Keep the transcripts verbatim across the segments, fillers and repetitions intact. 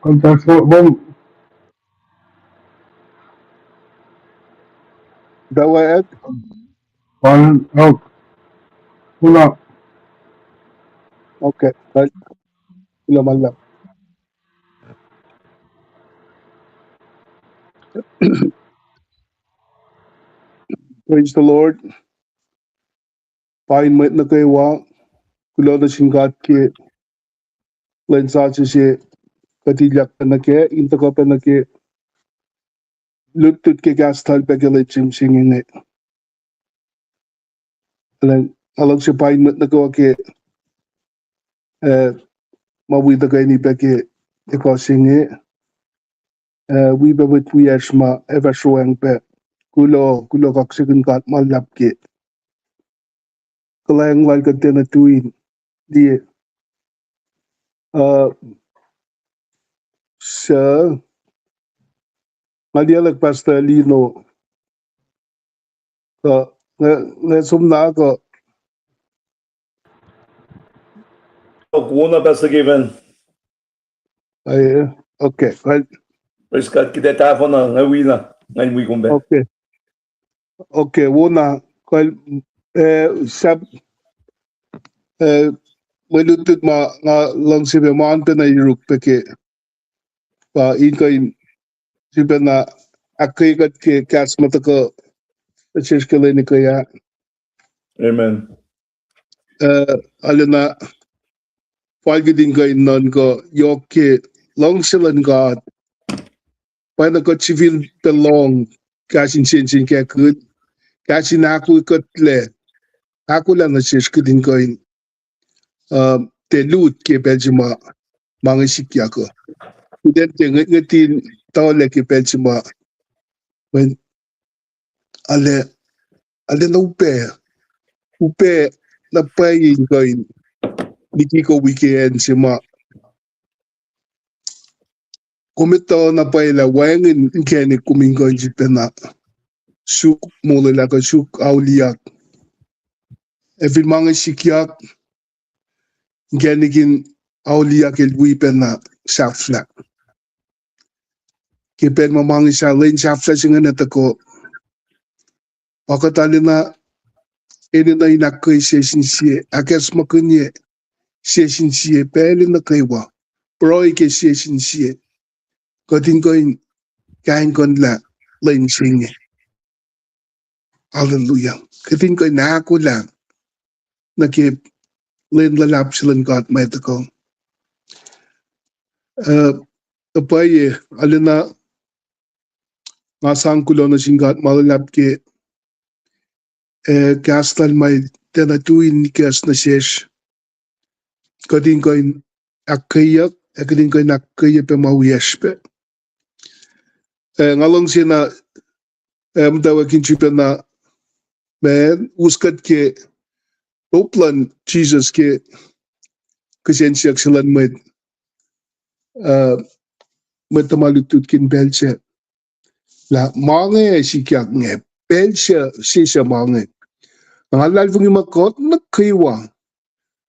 Contrast, bom. Dawa et? Pan, oh. Una. Okay. Right. Ila malla. Praise the Lord. Pain mwet nuh kwewa, kuloh nuh sin God ke lwen sasuc se kuht ilyak pac nuh kac, in tuhkuh pac nuh ke lutlut ke kahs lal pac ke lwen se mihsenge inge. Nga luhngse pain mwet nuh kwewa ke, eh, ma wi tuhkweni pac ke ekuh se inge. Eh, wi pac mwet wiyacsr ma ac fah sroacng pac. Kuloh, kuloh kaksakihn God ma luhlahp ke kuhlwacng lal kuht tiacna tui liye. Uh, so, nga liye lah Pastor Lino. Uh, nga, nga som na ko. Wona Pastor Kevin. Eh, okay, well, praise God, kuht ac tahfuh na, nga wi na, nga wi kom pac. Okay. Okay, wona, kal, eh, sahp, eh, mwe lutlut ma nga luhngse pac ma an pacna yuruk pac ke, pa in kuh in sifilpacna ahkkweye kuht ke kahs ma tuhkuh nuh sesr ke lwen ekuh ah. Amen. Eh, arulacna fal kuht in kuh in nuhnkuh yohk ke luhngse luhn God. Pacna kuht sifilpac lohng kahs in sensen kakihn, kahs in ahkoekuhtlac, ahkolah nuh sesr kuht in kuh in, uh, tiac lut ke pacl se ma, ma inge sikyak uh. Kuht in tiac nge-, ngwet in tuhlac ke pacl se ma, mweyen arlac, arlac na upac, upac na pwacye in kuh in liki kom wi ke acn se ma kom etuh na pwacye lah wacngihn inkacnek kom in kuh in sifilpacna suk molwelah kuh suk auliyak. Ac fin ma inge sikyak, inkacnek in auliyak el wi pacna sahflah. Ke pacl ma ma inge sahflah, lwen sahflah se ingena tuhkuh, pa kuht arulacna enenuh in ahkkweye sie sin sie, ahkacsmakihnye sie sin sie pacl nuh kwewa, pruhe ke sie sin sie. Kuht in kuh in kaingkuhnlah lwen se inge. Hallelujah. Kuht in kuh in ahkolah nuh ke lwen luhlahp se luhn God ma tuhkuh. Uh, na pwacye, arulacna nga sang kuloh nuh sin God ma luhlahp ke, eh, kahs lal ma tiacna tui in ikacs nuh sesr. Kuht in kuh in ahkkweyeyuck, ac kuht in kuh in ahkkweye pac ma wiyacsr pac. Eh, nga luhngse na, eh, muhtwacwacack in sifilpacna, ma us kuht ke top luhn Jisus ke kihsen siyuck se luhn mwet, uh, mwet tuhma lutlutkihn pacl sac. Lah ma inge sikyak inge, pacl se, se suc ma inge. Nga luhlahlfongi muh kuht nuh kwewa,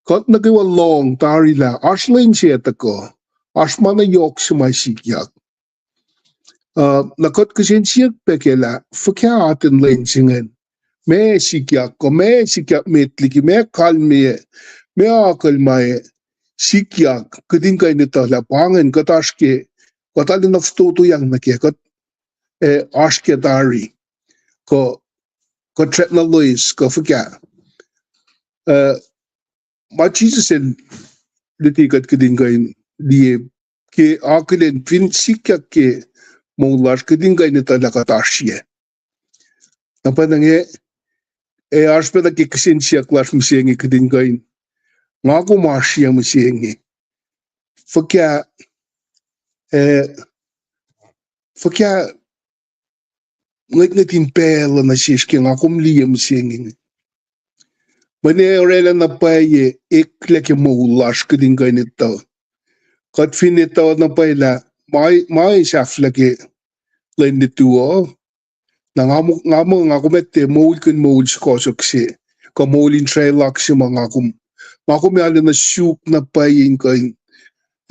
kuht nuh kwewa lohng tari lah oasr lwen se tuhkuh, oasr ma na yohk se ma sikyak. Uh, na kuht kihsen siyuck pac ke lah fuhkah atacn lwen se ingacn, ma sikyak, kuh ma sikyak met liki, ma kalmeyac, ma akucl ma sikyak, kuht in kuh in etuh lah pa ingacn kuht oasr ke, kuht arulacna fototoyang nuh kac, kuht, eh, oasr ke tari, kuh, kuht srackna loes, kuh fuhkah. Eh, ma Jisus el luti kuht, kuht in kuh in liye ke akihlen fin sikyak ke moul lasr, kuht in kuh in etuh lah kuht oasr yac. Na pwacnwacng, eh, oasr pacna ke kihsen siyuck lasr mihsenge, kuht in kuh in, nga kom oasr yac mihsenge? Fuhkah, eh, fuhkah ngwetngwet in pacl uh nuh sesr ke nga kom liye mihsenge? Mweyen orwaclah na pwacye eklac ke moul lasr kuht in kuh in etuh. Kuht fin etuh na pwacye lah ma, ma sahflah ke lwen lutu uh, na nga muh, nga muh nga kom etuh moulkihn moul sukohsohk se, kuh moul in srwaclihk se ma nga kom, nga kom arulacna suk na pwacye in kuh in,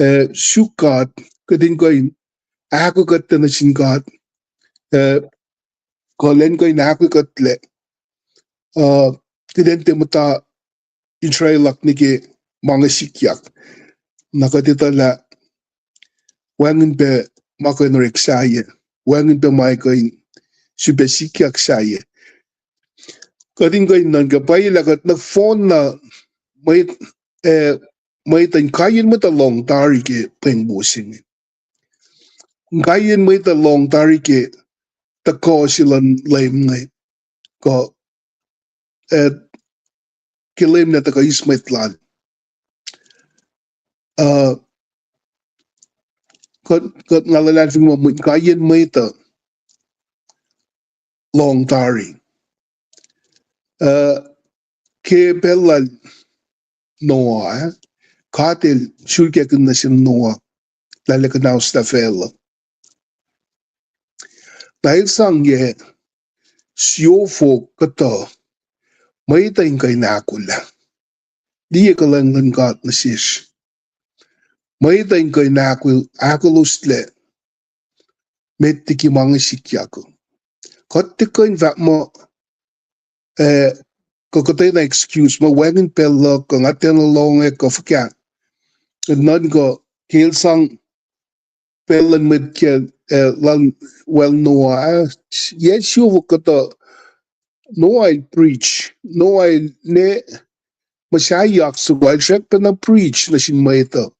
eh, suk God, kuht in kuh in ahkoekuhtlac nuh sin God, eh, kuh lwen kuh in ahkoekuhtlac, uh, kuht in tiac muhta Israel luhk nuh ke ma inge sikyak. Na kuht etuh lah wacngihn pac ma kuh in orek sahyac, wacngihn pac ma kuh in sifilpac sikyak sahyac. Kuht in kuh in nuhnkuh pwacye lah kuht nohfohn na mwet, eh, mwet uh, inkaiyacn mwet uh lohng tari ke pweng wo se inge. Inkaiyacn mwet uh lohng tari ke tuhkuh se luhn Leum inge, kuh, eh, ke Leum na tuhkuh eis mwet lal. Uh, kuht, kuht nga luhlahlfongi muh inkaiyacn mwet uh lohng tari. Uh, ke pacl lal Noah, eh, God El sulkakihn nuh sin Noah lah El kuhnauslah facluh. Na El sang yac siofok kuhtuh mwet uh in kuh in ahkolah. Liye kuhlwacng luhn God nuh sesr. Mwet uh in kuh in ahkol-, ahkoloslac met liki ma inge sikyak. Kuht tiac kuh in fahk muh, eh, kuh kuhtwena excuse muh wacngihn pacl luhk kuh nga tiacna lohng kuh fuhkah. Nuhnkuh ke El sang pacl luhn mwet kiyacl, eh, lal, well, Noah, eh, yac siofok kuhtuh Noah el preach, Noah el ne muhsaheack soko el srackpacna preach nuh sin mwet uh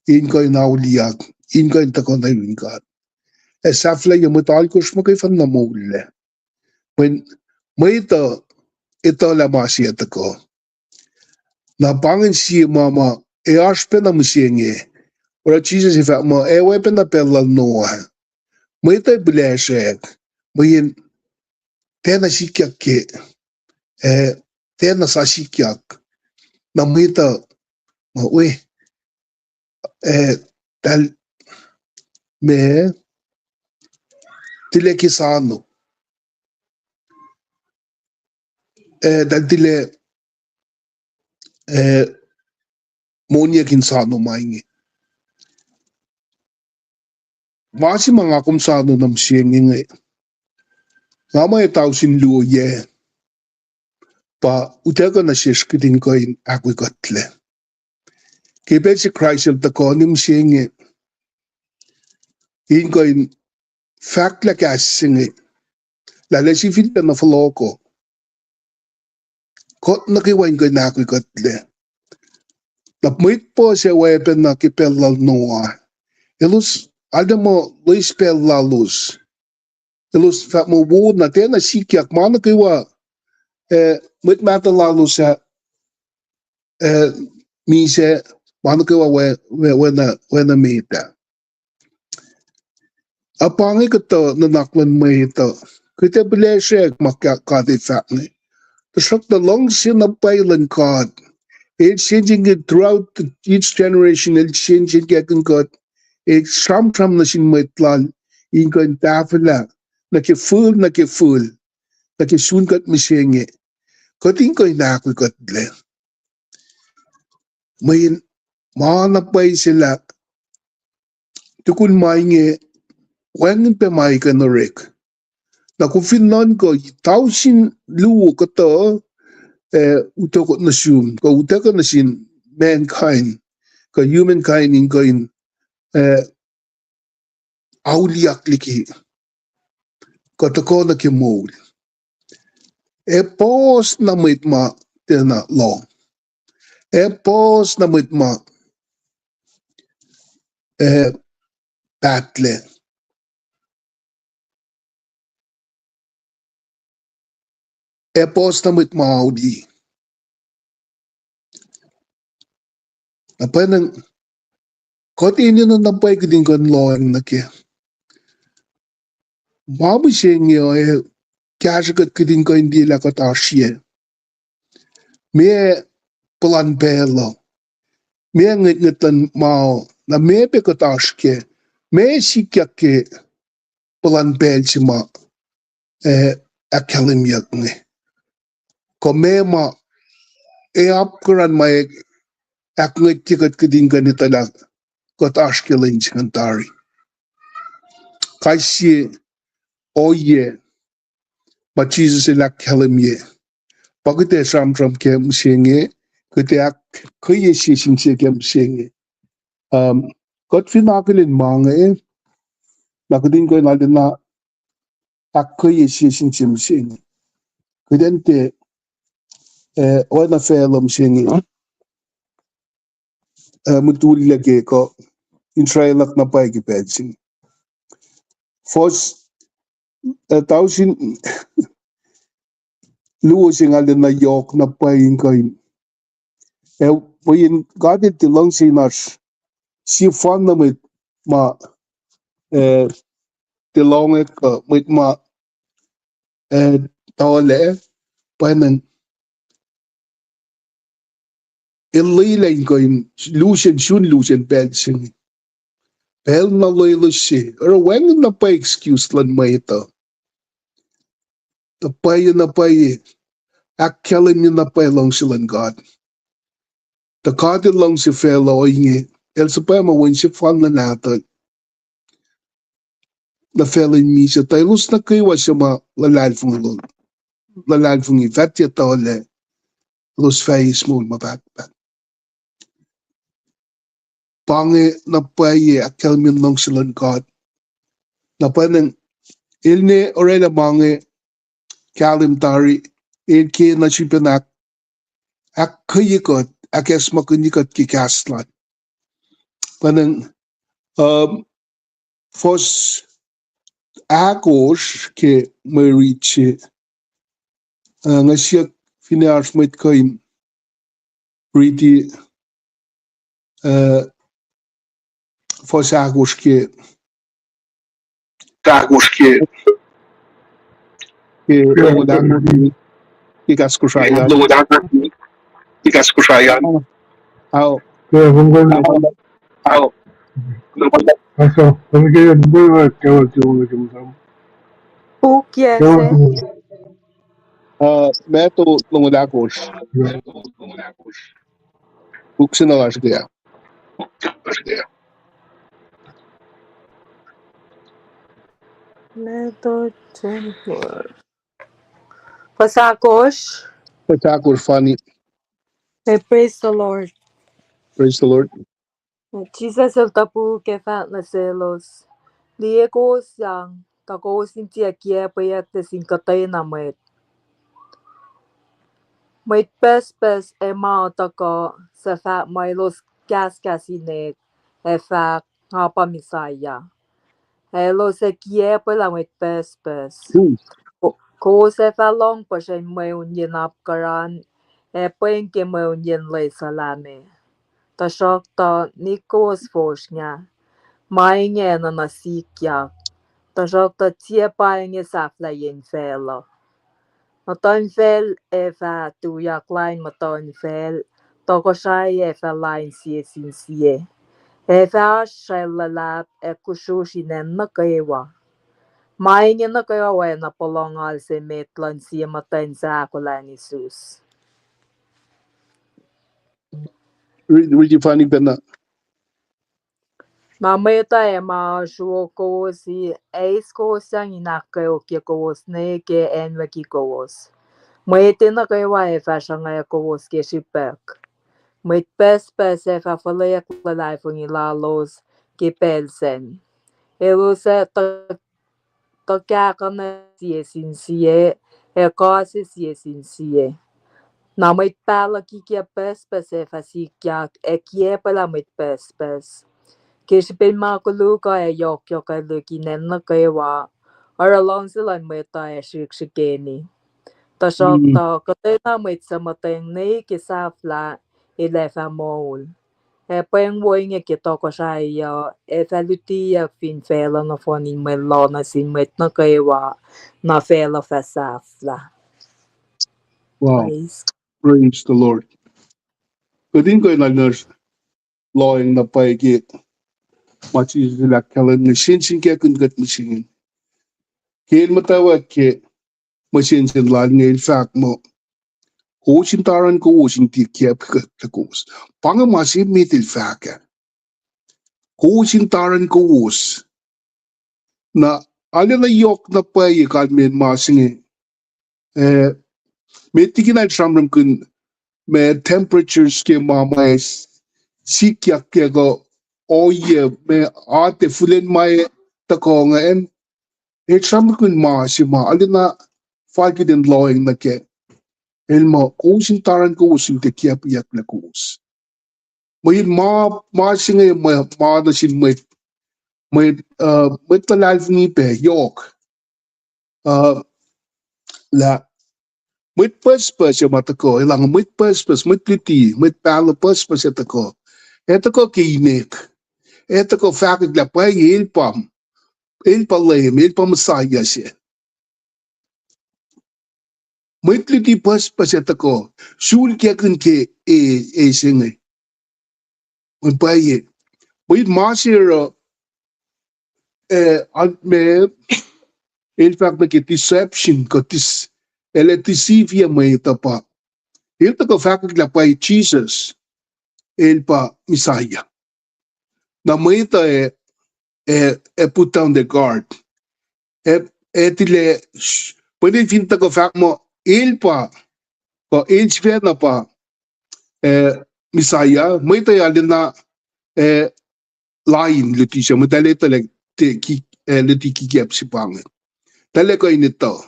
in kuh in auliyak, in kuh in tuhkuh nuh yurin God. Ac sahflah yac mwet alkosr muhkwena moullac. Mweyen mwet uh etuh lah ma se tuhkuh. Na pa ingacn sie ma ma ac oasr pacna mihsenge. Oruh Jisus el fahk muh ac oacpacna pacl lal Noah. Mwet uh pihlesrwack, mweyen tiacna sikyak ke, eh, tiacna sa sikyak. Na mwet uh, ma we, eh, tal me, tilac ke sano. Eh, tal tilac, eh, moniac in sano ma inge. Ma se ma nga kom sano nuh mihsenge inge, nga muh tausin luo yac, pa utuckuh nuh sesr kuht in kuh in ahkoekuhtlac. Ke pacl se Kraist el tuhkuh nuh mihsenge, in kuh in fahklah kahs se inge, lah el ac sifilpac nuh fohlohko. Kuht nuh kwewa in kuh in ahkoekuhtlac. Na mwet puhs ac oacpacna ke pacl lal Noah. Elos, arlac muh loes pacl lalos. Elos fahk muh wo na tiacna sikyak ma nuh kwewa, eh, mwet mahtuh lalos ah, eh, misac ma nuh kwewa oacna, oacna met ah. Ac pa inge kuhtuh nuhnak luhn mwet uh. Kuht ac pihlesrwack ma God el fahk inge. Tuhsruhktuh luhngse na pwacye luhn God, el sensen kuht throughout the, each generation, el sensen kuht, el sramsram nuh sin mwet lal in kuh in tahfwelah nuh ke fihl, nuh ke fihl, nuh ke sun kuht mihsenge. Kuht in kuh in ahkoekuhtlac. Mweyen ma na pwacye se lah tukun ma inge wacngihn pac ma kuh in orek. Na kom fin nuhnkuh tausin luo kuhtuh, eh, utuckuh nuh sum, kuh utuckuh nuh sin mankind, kuh humankind in kuh in, eh, auliyak liki kuh tuhkuh nuh ke moul. Ac puhs na mwet ma tiacna lohng. Ac puhs na mwet ma, eh, pahtlac. Ac puhs na mwet ma auli. Na pwacnwacng kuht enenuh na pwacye kuht in kuh in lohacng nuh kac. Ma mihsenge uh ac kahsrwe kuht kuht in kuh in liye lah kuht oasr yac. Meac puhlan pacl uh. Meac ngwetngwet luhn ma uh. Na meac pac kuht oasr kac. Meac sikyak ke puhlan pacl se ma, eh, ahkkahlwemyeyuck inge. Kuh meac ma, eh, apkuhran ma, eh, ahkngwetye kuht kuht in kuh in etuh lah kuht oasr ke lwen se ingacn tari. Kais sie ohiyac ma Jisus el ahkkahlwemye, pa kuht ac sramsram ke mihsenge, kuht ac ahkkweye sie sin sie ke mihsenge. Um, kuht fin akihlen ma inge, na kuht in kuh in arulacna ahkkweye sie sin sie mihsenge. Kuht in tiac, eh, oacna facluh mihsenge, eh, mutullac ke kuh in srwacluhk na pwacye ke pacl se inge. Fuhs, eh, tausin luo se nga arulacna yohk na pwacye in kuh in, eh, mweyen God El tiac luhngse in oasr sie fal na mwet ma, eh, tiac lohng kuh mwet ma, eh, tuhlac, pwacnwacng El lwelah in kuh in lusen, sun lusen pacl se inge. Pacl na loeloes se, oruh wacngihn na pwacye excuse luhn mwet uh. Na pwacye, na pwacye, ahkkahlwemye na pwacye luhngse luhn God. Tuh God El luhngse facluh ohinge, El suhpwacma Wen sefanna nahtuhl nuh facluh in misac, tuh elos nuh kwewa suc ma luhlahlfongi, luhlahlfongi, fah tiac tuhlac, elos fah eis moul ma pahtpaht. Pa inge na pwacye ahkkahlwemye luhngse luhn God. Na pwacnwacng El ne orwaclah ma inge kahlwem tari, El ke na srihpen ahk, ahkkweye kuht, ahkacsmakihnye kuht ke kahs Lal. Pwacnwacng, um, fuhs ahkosr ke mwe rit se, uh, nga siyuck finne oasr mwet kuh in riti, uh, fuhs ahkosr ke, ahkosr ke, ke longoul ahkosr, ke kahs Kosrae an. Ke kahs Kosrae an. Ao. Ao. Puk yac se? Uh, Matthew longoul ahkosr. Puk se na lasr ke. Matthew twenty-four. Fuhs ahkosr. Fuhs ahkosr, funny. Hey, praise the Lord. Praise the Lord. Jisus El topuk ac fahk nuh selos, liye kowos sang, tuh kowos in tiac kiacpweyuck nuh sin kuhtwena mwet. Mwet pucspucs ac ma tuhkuh suc fahk muh elos kahskahs inek ac fahk, nga pa Messiah. Ac elos ac kiacpwelah mwet pucspucs. Ko-, kowos ac fah lohng puhsren mweun yen apkuhran, ac pweng ke mweun yen loesuhlahme. Tuhsruhktuh nik kowos fosrngah, ma inge enenuh sikyak. Tuhsruhktuh tiac pa inge sahflahiyen facluh. Muhtuhnfacl ac fah tuyak lain muhtuhnfacl, tohkohsrahi ac fah lain sie sin sie. Ac fah oasr srwacl luhlahp ac kusrusr inen nuh kwewa. Ma inge nuh kwewa oacna puhlohng ngal se met luhn sie muhtwacn suc ahkolah in isus. Ri-, riti fani pacna. Na mwet uh ac ma sruok kowos, ac eis kowos sang in ahkkweokye kowos ne ke acnwucki kowos. Mwet nuh kwewa ac fah sruhnga kowos ke srihpuhk. Mwet pucspucs ac fah fuhlweack luhlahlfongi lalos ke pacl sacn. Elos ac tuh tuhkahkuhna sie sin sie, ac kase sie sin sie. Na mwet pahluh kikiacp pucspucs ac fah sikyak, ac kiacpwelah mwet pucspucs. Ke srihpen ma koluk uh ac yohkyohkwelihk inen nuh kwewa, oruh luhngse luhn mwet uh ac srihksrihkeni. Tuhsruhktuh kuhtwena mwet suc muhtweng ne ke sahflah, el ac fah moul. Ac pweng wo inge ke tohkohsrahi uh ac fah lutiyuck fin facluh nohfohn in mwe loh nuh sin mwet nuh kwewa, na facluh fah sahflah. Wow. Praise. Praise the Lord. Kuht in kuh in lohacng na pwacye ke ma Jisus el ahkkahlwemye nuh sin, sin kahkihn kuht mihsenge. Ke el muhtwacwacack ke mwe sensen lal inge el fahk muh, kowos in taran kowos in tiac kiacpweyuck kowos. Pa inge ma se met el fahk ah. Kowos in taran kowos. Na, arulacna yohk na pwacye kalmacn ma se inge. Eh, met liki na el sramsramkihn ma temperatures ke ma ma sikyak ke kuh ohiyac ma ate fulen ma tuhkuh ingacn. El sramsramkihn ma se ma arulacna fal kuht in lohacng nuh kac. El muh kowos in taran kowos in tiac kiacpweyucklac kowos. Mweyen ma, ma se inge ma, ma nuh sin mwet, mwet, uh, mwet luhlahlfongi pac yohk. Uh, lah mwet pucspucs ac ma tuhkuh, elan mwet pucspucs, mwet luti, mwet pahluh pucspucs ac tuhkuh. Ac tuhkuh ke inek. Ac tuhkuh fahkwack lah pwacye el pa, el pa Leum, el pa Messiah se. Mwet luti pucspucs ac tuhkuh, sulkakihn ke e, e se inge. Mwe pwacye. Mwe ma se oruh, eh, an-, ma, el fahk nuh ke deception, kuh dis-, el ac deceive-ye mwet uh pa. El tuhkuh fahkwack lah pwacye Jisus, el pa Messiah. Na mwet uh ac, ac, ac put down their guard. Ac, ac tilac, s-, pwacnwacng fin tuhkuh fahk muh el pa, kuh el sifacna pa, eh, Messiah, mwet uh arulacna, eh, lain luti se, mwet uh arulacna etuh lah te ki-, eh, luti kikiacp se pa inge. Tuh el ac kuh in etuh.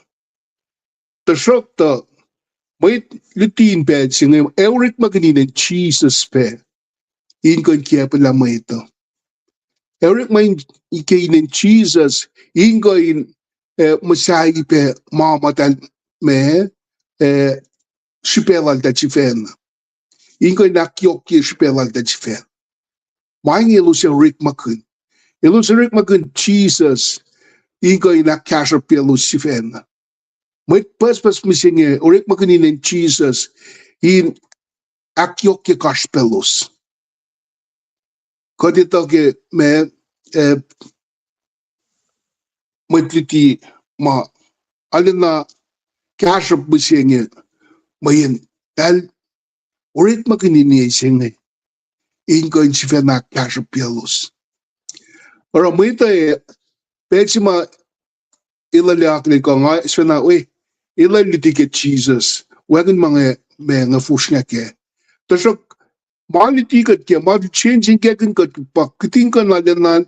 Tuhsruhktuh, mwet luti in pacl se inge, ac orekmakihn inen Jisus pac in kuh in kiacpwelah mwet uh. Ac orekmakihn inen Jisus in kuh in, eh, muhsahi pac ma muhtahl ma, eh, srihpac laltahl sifacna. In kuh in ahkyohkye srihpac laltahl sifacna. Ma inge elos ac orekmakihn. Elos orekmakihn Jisus in kuh in ahkkahsruhpyelos sifacna. Mwet pucspucs mihsenge orekmakihn inen Jisus in ahkyohkye kasrpalos. Kuht etuh ke ma, eh, mwet luti ma arulacna kahsruhp mihsenge, mweyen el orekmakihn inen se inge in kuh in sifacna kahsruhpyelos. Oruh mwet uh, pacl se ma elah akihlen kuh nga sifacna, we, elah luti ke Jisus, wacngihn ma inge, ma inge fosrngah kac. Tuhsruhk ma luti kuht ke, ma sensenkackihn kuht pa kihtin kuh in arulacna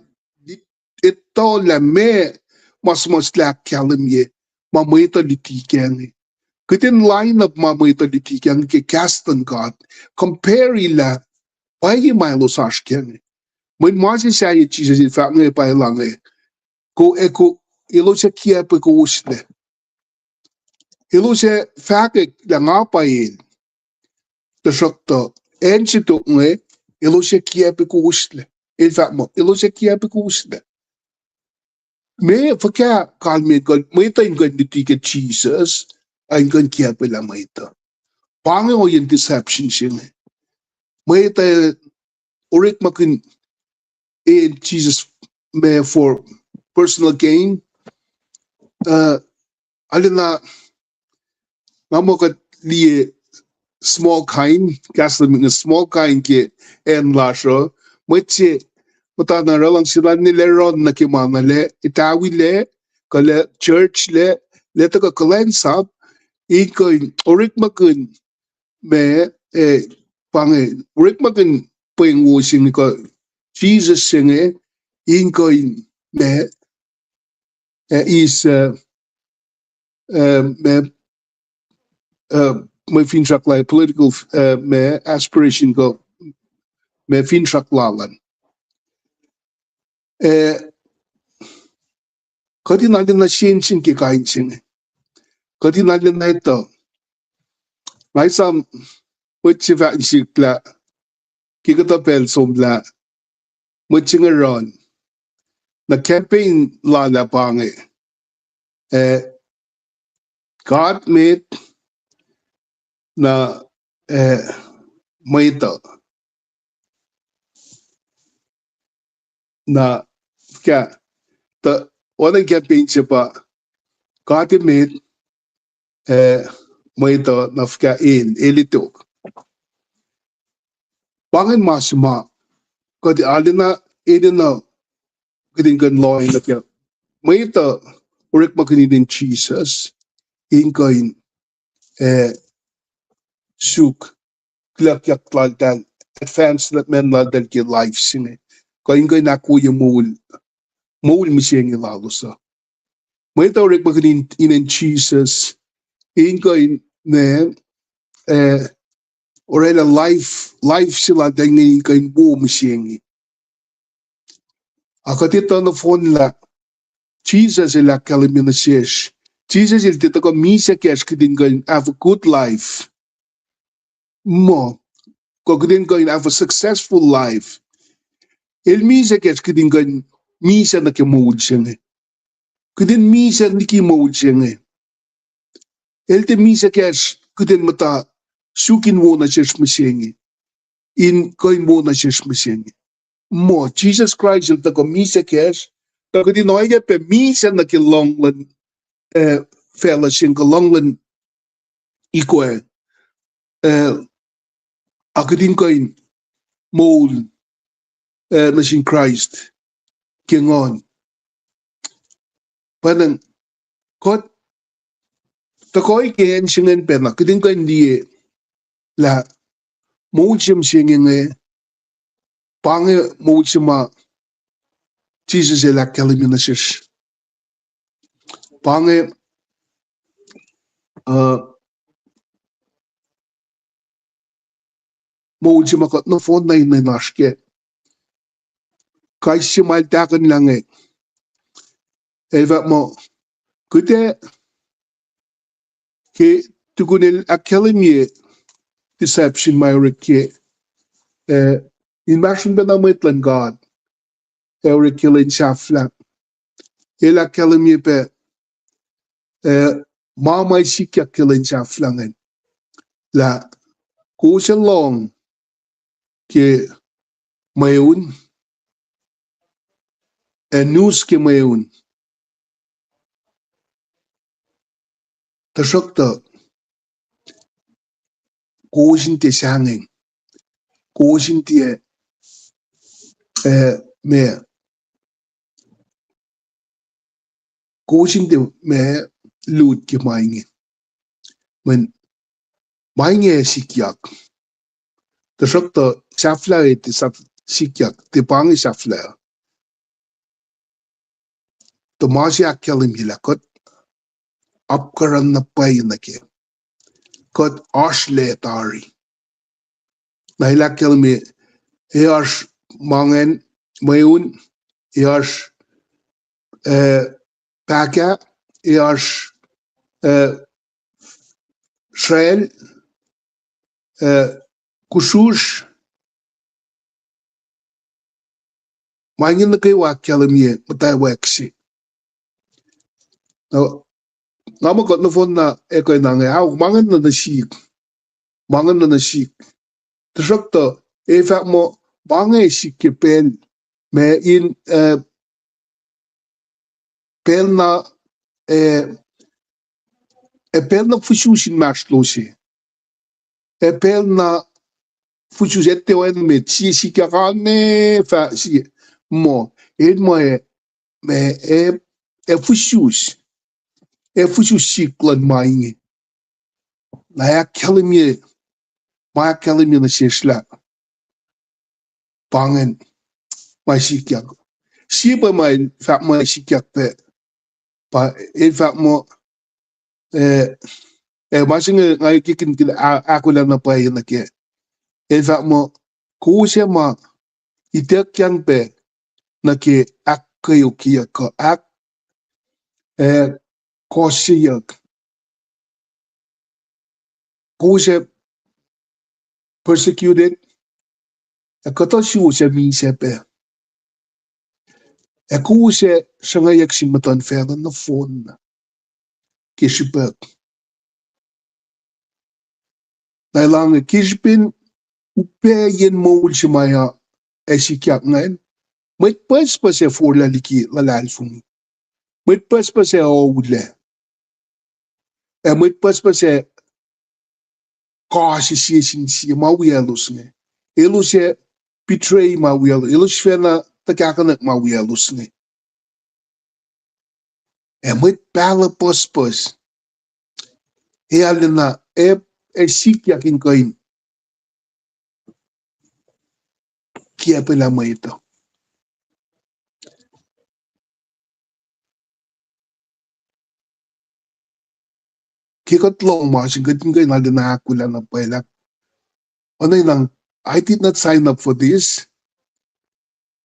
etuh lah meac ma suhmuhslah ahkkahlwemye ma mwet uh luti kac inge. Kihtin line up ma mwet uh luti kac inge ke kahs luhn God, compare lah pwacye ma elos oasr kac inge. Mweyen ma se sahyac Jisus el fahk inge pa elan inge, ko, ac ko, elos ac kiacpwe kowoslac. Elos ac fahkwack lah nga pa el. Tuhsruhktuh acn se tok inge, elos ac kiacpwe kowoslac. El fahk muh elos ac kiacpwe kowoslac. Meac fuhkah kalmac kuh mwet uh in kuh in luti ke Jisus, ac in kuh in kiacpwelah mwet uh? Pa inge ohiyacn deception se inge. Mwet uh orekmakihn inen Jisus ma for personal gain. Uh, arulacna nga muh kuht liye small kind, kahs luhn inge small kind ke acn lasr uh, mwet se muhtana oruh luhngse lal, el ac run nuh ke ma na lac, etawilac, kuh lac church lac, lac tuhkuh kuhlwacnsap, in kuh in orekmakihn ma, eh, pa inge, orekmakihn pweng wo se inge kuh Jisus se inge, in kuh in ma, eh, is, eh, eh, ma, eh, mwe finsrak lal, political, eh, ma aspiration kuh ma finsrak lal an. Eh, kuht in arulacna sensen ke kain se inge. Kuht in arulacna etuh. Nga esam mwet se fahk nuh sihk lah ke kuhtuh pacl somlah, mwet se inge run, na campaign lal ah pa inge, eh, God met, na, eh, mwet uh. Na fuhkah, tuh oacna campaign se pa, God met, eh, mwet uh, na fuhkah el, el tok. Pa ingacn ma se ma kuht arulacna enenuh kuht in kuh in lohacng nuh ke mwet uh orekmakihn inen Jesus in kuh in, eh, suk kuloh laltahl, advance development laltahl ke life se inge, kuh in kuh in ahkwoye moul, moul mihsenge lalos uh. Mwet uh orekmakihn in, inen Jesus in kuh in, ne, eh, orwaclah life, life se laltahl inge in kuh in wo mihsenge. Ac kuht etuh nohfohn lah Jisus el ahkkahlwemye nuh sesr, Jisus el tiac tuhkuh misac kacsr kuht in kuh in have a good life. Muh, kuh kuht in kuh in have a successful life. El misac kacsr kuht in kuh in misac nuh ke moul se inge. Kuht in misac liki moul se inge. El tiac misac kacsr kuht in muhta suk in wo nuh sesr mihsenge, in kuh in wo nuh sesr mihsenge. Muh, Jisus Kraist el tuhkuh misac kacsr, tuh kuht in oacyacpac misac nuh ke lohng luhn, eh, facluh se inge, kuh lohng luhn ikwac, eh, ac kuht in kuh in moul, eh, nuh sin Kraist ke nguhn. Pwacnwacng kuht tuhkuh ke acn se ingacn pacna, kuht in kuh in liye lah moul se mihsenge inge, pa inge moul se ma Jisus el ahkkahlwemye nuh sesr. Pa inge, uh, moul se ma kuht nohfohn na in oasr kac. Kais sie ma el tahkuhnlah inge, el fahk muh, kuht ac, ke tukun el ahkkahlwemye deception ma orek ke, eh, inmahsrlon pacna mwet luhn God, ac orek ke lwen sahflah. El ahkkahlwemye pac, eh, ma ma sikyak ke lwen sahflah ingacn, lah kowos ac lohng ke mweun, ac nus ke mweun. Tuhsruhktuh kowos in tiac sahngweng, kowos in tiac, eh, ma, kowos in tiac ma lut ke ma inge. Mweyen ma inge ac sikyak. Tuhsruhktuh sahflah ac tiac sahf-, sikyak, tiac pa inge sahflah. Tuh ma se ahkkahlwemye lah kuht apkuhran na pwacye nuh kac. Kuht oasr lac tari. Na el ahkkahlwemye, ac oasr ma ingacn mweun, ac oasr, eh, pahkah, ac oasr, eh, sracl, eh, kusrusr, ma inge nuh kwewa ahkkahlwemye muhtwacwacack se. Na, nga muh kuht nohfohn na ekuh na inge, ao, ma ingacn nuh sihk. Ma ingacn nuh sihk. Tuhsruhktuh, el fahk muh, ma inge sihk ke pacl, ma in, eh, pacl na, eh, ac pacl na fusus inmahsrlose. Ac pacl na fusus, etuh oacna met, sie sikyak an, fah sie, muh, el muh ac, ma ac, ac fusus, ac fusus sihk luhn ma inge. Na ahkkahlwemye, ma ahkkahlwemye nuh sesr lah pa ingacn ma sikyak. Sie pac ma el fahk ma sikyak pac, pa el fahk muh, eh, eh, ma se inge nga ke kinkil a-, ahkolah na pwacye nuh kac. El fahk muh, kowos ac ma ituckyang pac nuh ke ahkkweokyeyuck kuh ahk-, eh, kohseyuck. Kowos ac persecuted, ac kuhtuh suwos ac misac pac. Ac kowos ac sruhngwacyuck sin muhtuhnfacl nohfohn ke srihpuhk. Na elan inge ke srihpen upac yen moul se ma ac sikyak ingacn, mwet pucspucs ac forlah liki luhlahlfongi. Mwet pucspucs ac oulac. Ac mwet pucspucs ac kase sie sin sie ma wiyaclos inge. Elos ac betray ma wiyaclos. Elos sifacna tuhkahkuhnak ma wiyaclos inge. Ac mwet pahluh pucspucs, e arulacna, e, e sikyak in kuh in kiacpwelah mwet uh. Ke kuht lohng ma se inge, kuht in kuh in arulacna ahkolah na pwacye lah, oacna, I did not sign up for this.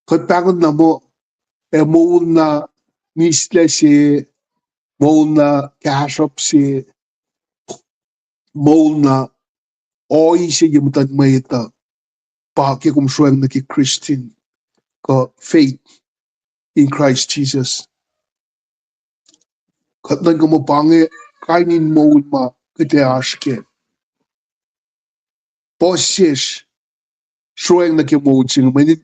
Kuht pahngon na muh, ac moul na mislac se, moul na kahsruhp se, moul na ohiyac se ye muhtuhn mwet uh, pa ke kom sroacng nuh ke Christian, kuh faith in Christ Jesus. Kuht nuhnkuh muh pa inge kain in moul ma kuht ac oasr kac. Puhs sesr sroacng nuh ke moul se inge, mweyen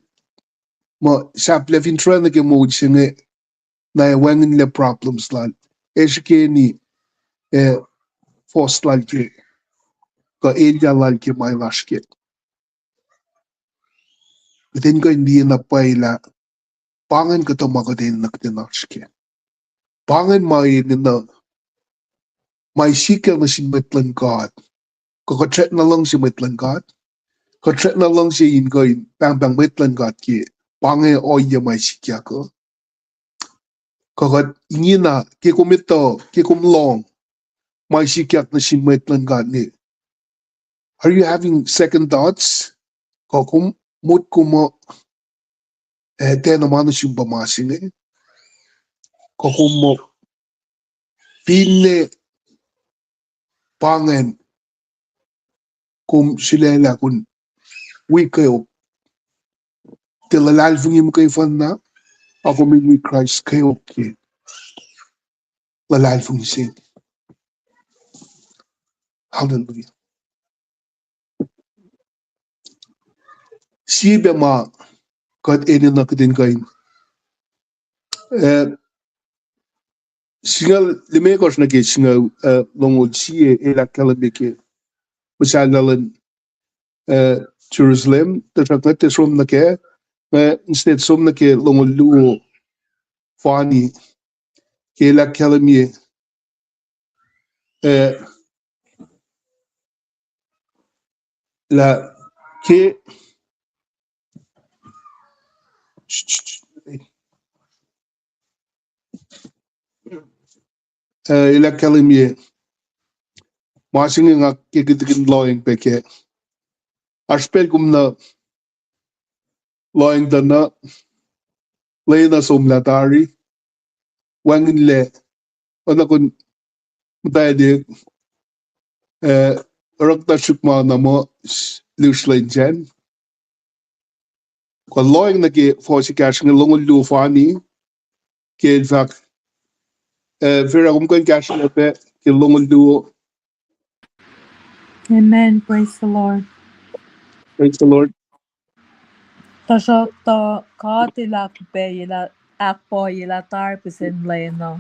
ma sahp lah fin sroacng nuh ke moul se inge, na ac wacngihnlac problems lal, ac srihkeni, ac fohs lal ke, kuh elyah lal ke ma el oasr kac. Kuht in kuh in liye na pwacye lah pa ingacn kuhtuh ma kuht enenuh kuht in oasr kac. Pa ingacn ma enenuh, ma sikyak nuh sin mwet luhn God. Kuh kuht srackna luhngse mwet luhn God? Kuht srackna luhngse in kuh in pahngpahng mwet luhn God ke pa inge ohiyac ma sikyak uh? Kuh kuht ingena, ke kom etuh, ke kom lohng ma sikyak nuh sin mwet luhn God inge, are you having second thoughts? Kuh kom motko muh, eh, tiacna ma nuh sum pa ma se inge? Kuh kom muh, finne pa ingacn, kom sulaclah kom wi kweok, tiac luhlahlfongi muhkwena, a kom in wi Kraist kweok ke luhlahlfongi se. Hallelujah. Sie pac ma kuht enenuh kuht in kuh in, eh, singucul limekohsr nuh ke singucul, eh, longoul sie el ahkkahlwemye ke muhsahllah luhn, eh, Jerusalem, tuhsruhk nga tiac som nuh kac, nga instead som nuh ke longoul luo fani, ke el ahkkahlwemye, eh, lah ke, eh, el ahkkahlwemye ma se inge, nga ke kihtin lohacng pac kac. Oasr pacl kom na lohacng tuh na lwen na somlah tari, wacngihnlac, oacna kom muhtwacta, eh, orekta srihk ma na muh lusr lwen sacn. Kuh lohacng nuh ke fuhs ekahsr inge, longoul luo fani, ke el fahk, eh, Vera, kom kuh in kahsrwelah pac ke longoul luo. Amen. Praise the Lord. Praise the Lord. Tuhsruhktuh God El ahkpah-, ahkpahyelah tari pihsen lwen uh.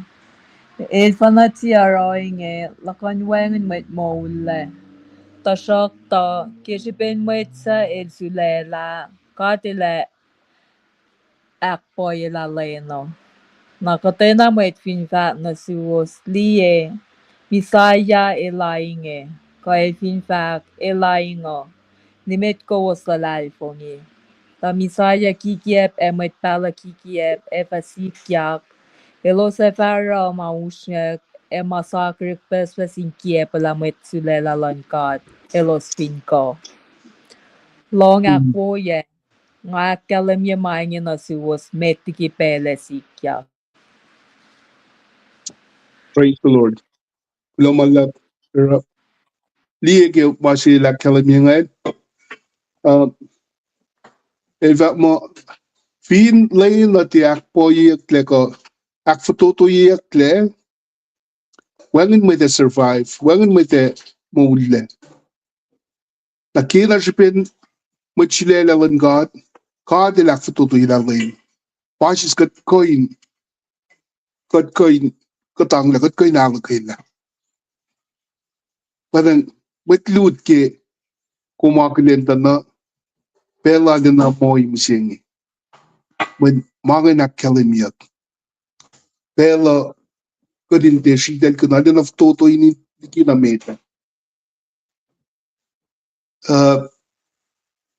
El fuhnuh tiac oruh inge luhkuhn wacngihn mwet moullac. Tuhsruhktuh ke srihpen mwet suc El sulaclah, God El ac ahkpahyelah lwen uh. Na kuhtwena mwet fin fahk nuh suwos, liye, Messiah El lainge, kuh El fin fahk, El laing uh, nimet kowos luhlahlfongi. Tuh Messiah kikiacp ac mwet pahluh kikiacp ac fah sikyak, elos ac fah oruh ma usrnguck ac ma sakihrihk pucspucs in kiacpwelah mwet sulaclah luhn God, elos fin kuh. Lohng ahkwoye, nga ahkkahlwemye ma inge nuh suwos met liki pacl ac sikyak. Praise the Lord. Kuloh ma luhlahp, Vera. Liye ke ma se el ahkkahlwemye ingacn. Uh, el fahk muh, fin lwen uh tiac ahkpahyelah kuh ahkfototoyelah, wacngihn mwet ac survive, wacngihn mwet ac moullac. Na kena srihpen mwet sulaclah luhn God, God El ahkfototoyelah lwen. Pa sis kuht kuh in, kuht kuh in kuhtanglah, kuht kuh in ahluhkwelah. Pwacnwacng mwet lut ke kom akihlen tuh na pacl arulacna moul mihsenge. Mweyen ma ingacn ahkkahlwemyeyuck. Pacl uh kuht in tiac sritacl kuh na lwen na fototo in liki na met ah. Uh,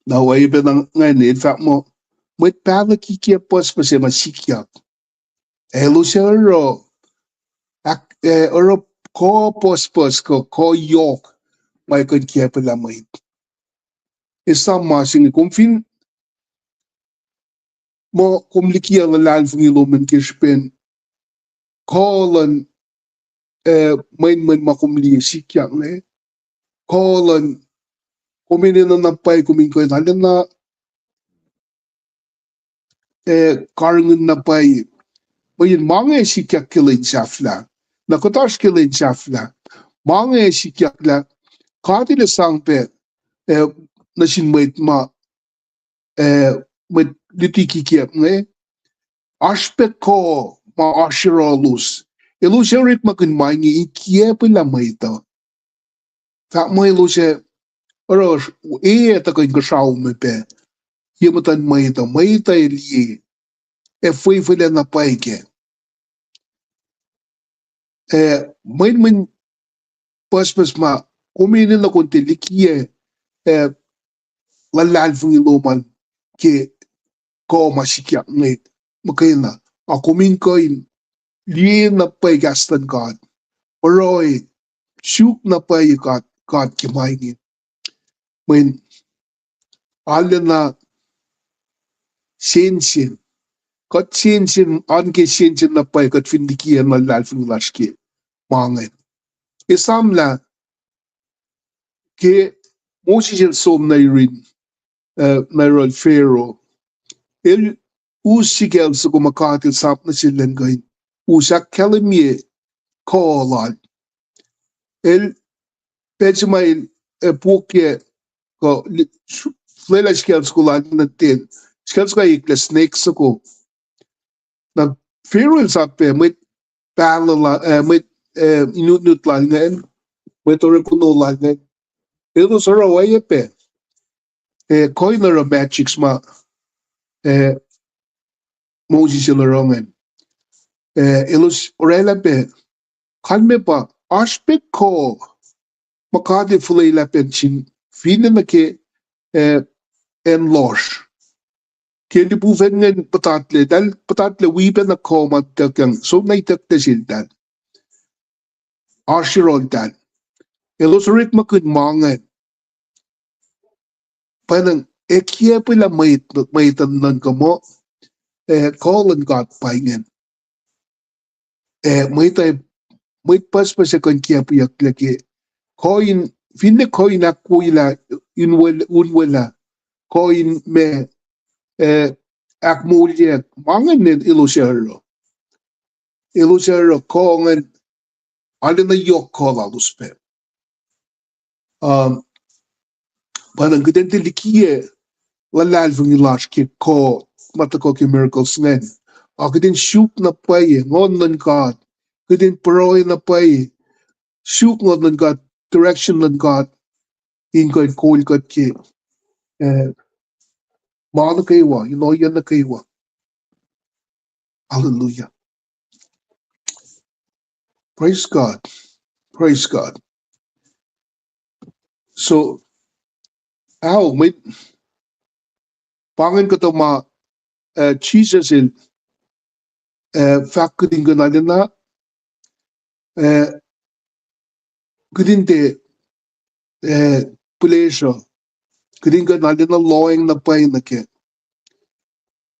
na oacyacpac na ingacn el fahk muh, mwet pahluh kikiacp pucspucs ac ma sikyak. Elos ac oruh, ac oruh kuh pucspucs kuh kuh yohk ma kuh in kiacpwelah mwet. Esam ma se inge kom fin muh kom likiyac luhlahlfongi lom in ke srihpen kuh luhn, eh, mwenmwen ma kom liye sikyak inge. Kuh luhn, kom enenuh na pwacye kom in kuh in arulacna, eh, karihngihn na pwacye. Mweyen ma inge sikyak ke lwen sahflah. Na kuht oasr ke lwen sahflah. Ma inge sikyak lah God El ac sang pac, eh, nuh sin mwet ma, eh, mwet luti kikiacp inge. Oasr pac kuh ma oasr yohrohlos. Elos ac orekmakihn ma inge in kiacpwelah mwet uh. Fahk muh elos ac oruh, e, tuhkuh inkuhsrao me pac. Ye muhtuhn mwet uh, mwet uh liye, ac fwefwelac na pwacye kac. Eh, mwenmwen pucspucs ma kom enenuh kom tiac likiyac, eh, luhlahlfongi lom an ke kuh ma sikyak inge muhkwena. A kom in kuh in liye na pwacye kahs luhn God. Pruhe, suk na pwacye God, God ke ma inge. Mweyen arulacna sensen. Kuht sensen, oan ke sensen na pwacye kuht fin likiyac na luhlahlfongi lasr ke ma ingacn. Esamlah ke Moses el som nuh yurin, eh, nuh yohrohl Pharaoh. El us sikacl soko ma God El sap nuh sel elan kuh in us ahkkahlwemye kuh lal. El pacl se ma el, eh, pokye kuh li-, su-, fuhlwelah sikacl soko lal nuh ten. Sikacl soko eklac, snake soko. Na Pharaoh el sap pac mwet pahluh la-, eh, mwet, eh, inutnut lal ingacn, mwet orekma lal ingacn. Elos oruh oacyacpac, eh, kuh in oruh magic ma, eh, Moses el oruh ingacn. Eh, elos orwaclah pac, kalmac pa, oasr pac kuh ma God El fuhlwelah pac sin finne nuh ke, eh, acn lohsr. Ke lipufacn ingacn puhtatlac, eltahl puhtatlac wi pac na kuh ma ituckyang, som na itucklac seltahl. Oasr yohrohltahl. Elos orekmakihn ma ingacn. Pwacnwacng, ac kiacpwelah mwet, mwet uh nuhnkuh muh, eh, kuh luhn God pa ingacn. Eh, mwet uh, mwet pucspucs ac kuh in kiacpweyucklac ke kuh in, finne kuh in ahkwoyelah, in wel-, unwelah, kuh in ma, eh, ahkmoulyak, ma ingacn elos ac oruh. Elos ac oruh kuh ingacn, arulacna yohk kuh lalos pac. Um, pwacnwacng kuht in tiac likiyac luhlahlfongi lasr ke kuh ma tuhkuh ke miracles ingacn. A kuht in suk na pwacye Nguhn luhn God. Kuht in pruhe na pwacye. Suk Nguhn luhn God, direction luhn God in kuh in kol kuht ke, eh, ma nuh kwewa, in ohiyac nuh kwewa. Hallelujah. Praise God. Praise God. So, ao, mwet, pa ingacn kuhtuh ma, eh, Jesus el, eh, fahk kuht in kuh in arulacna, eh, kuht in tiac, eh, pleasure, kuht in kuh in arulacna lohacng na pwacye nuh kac.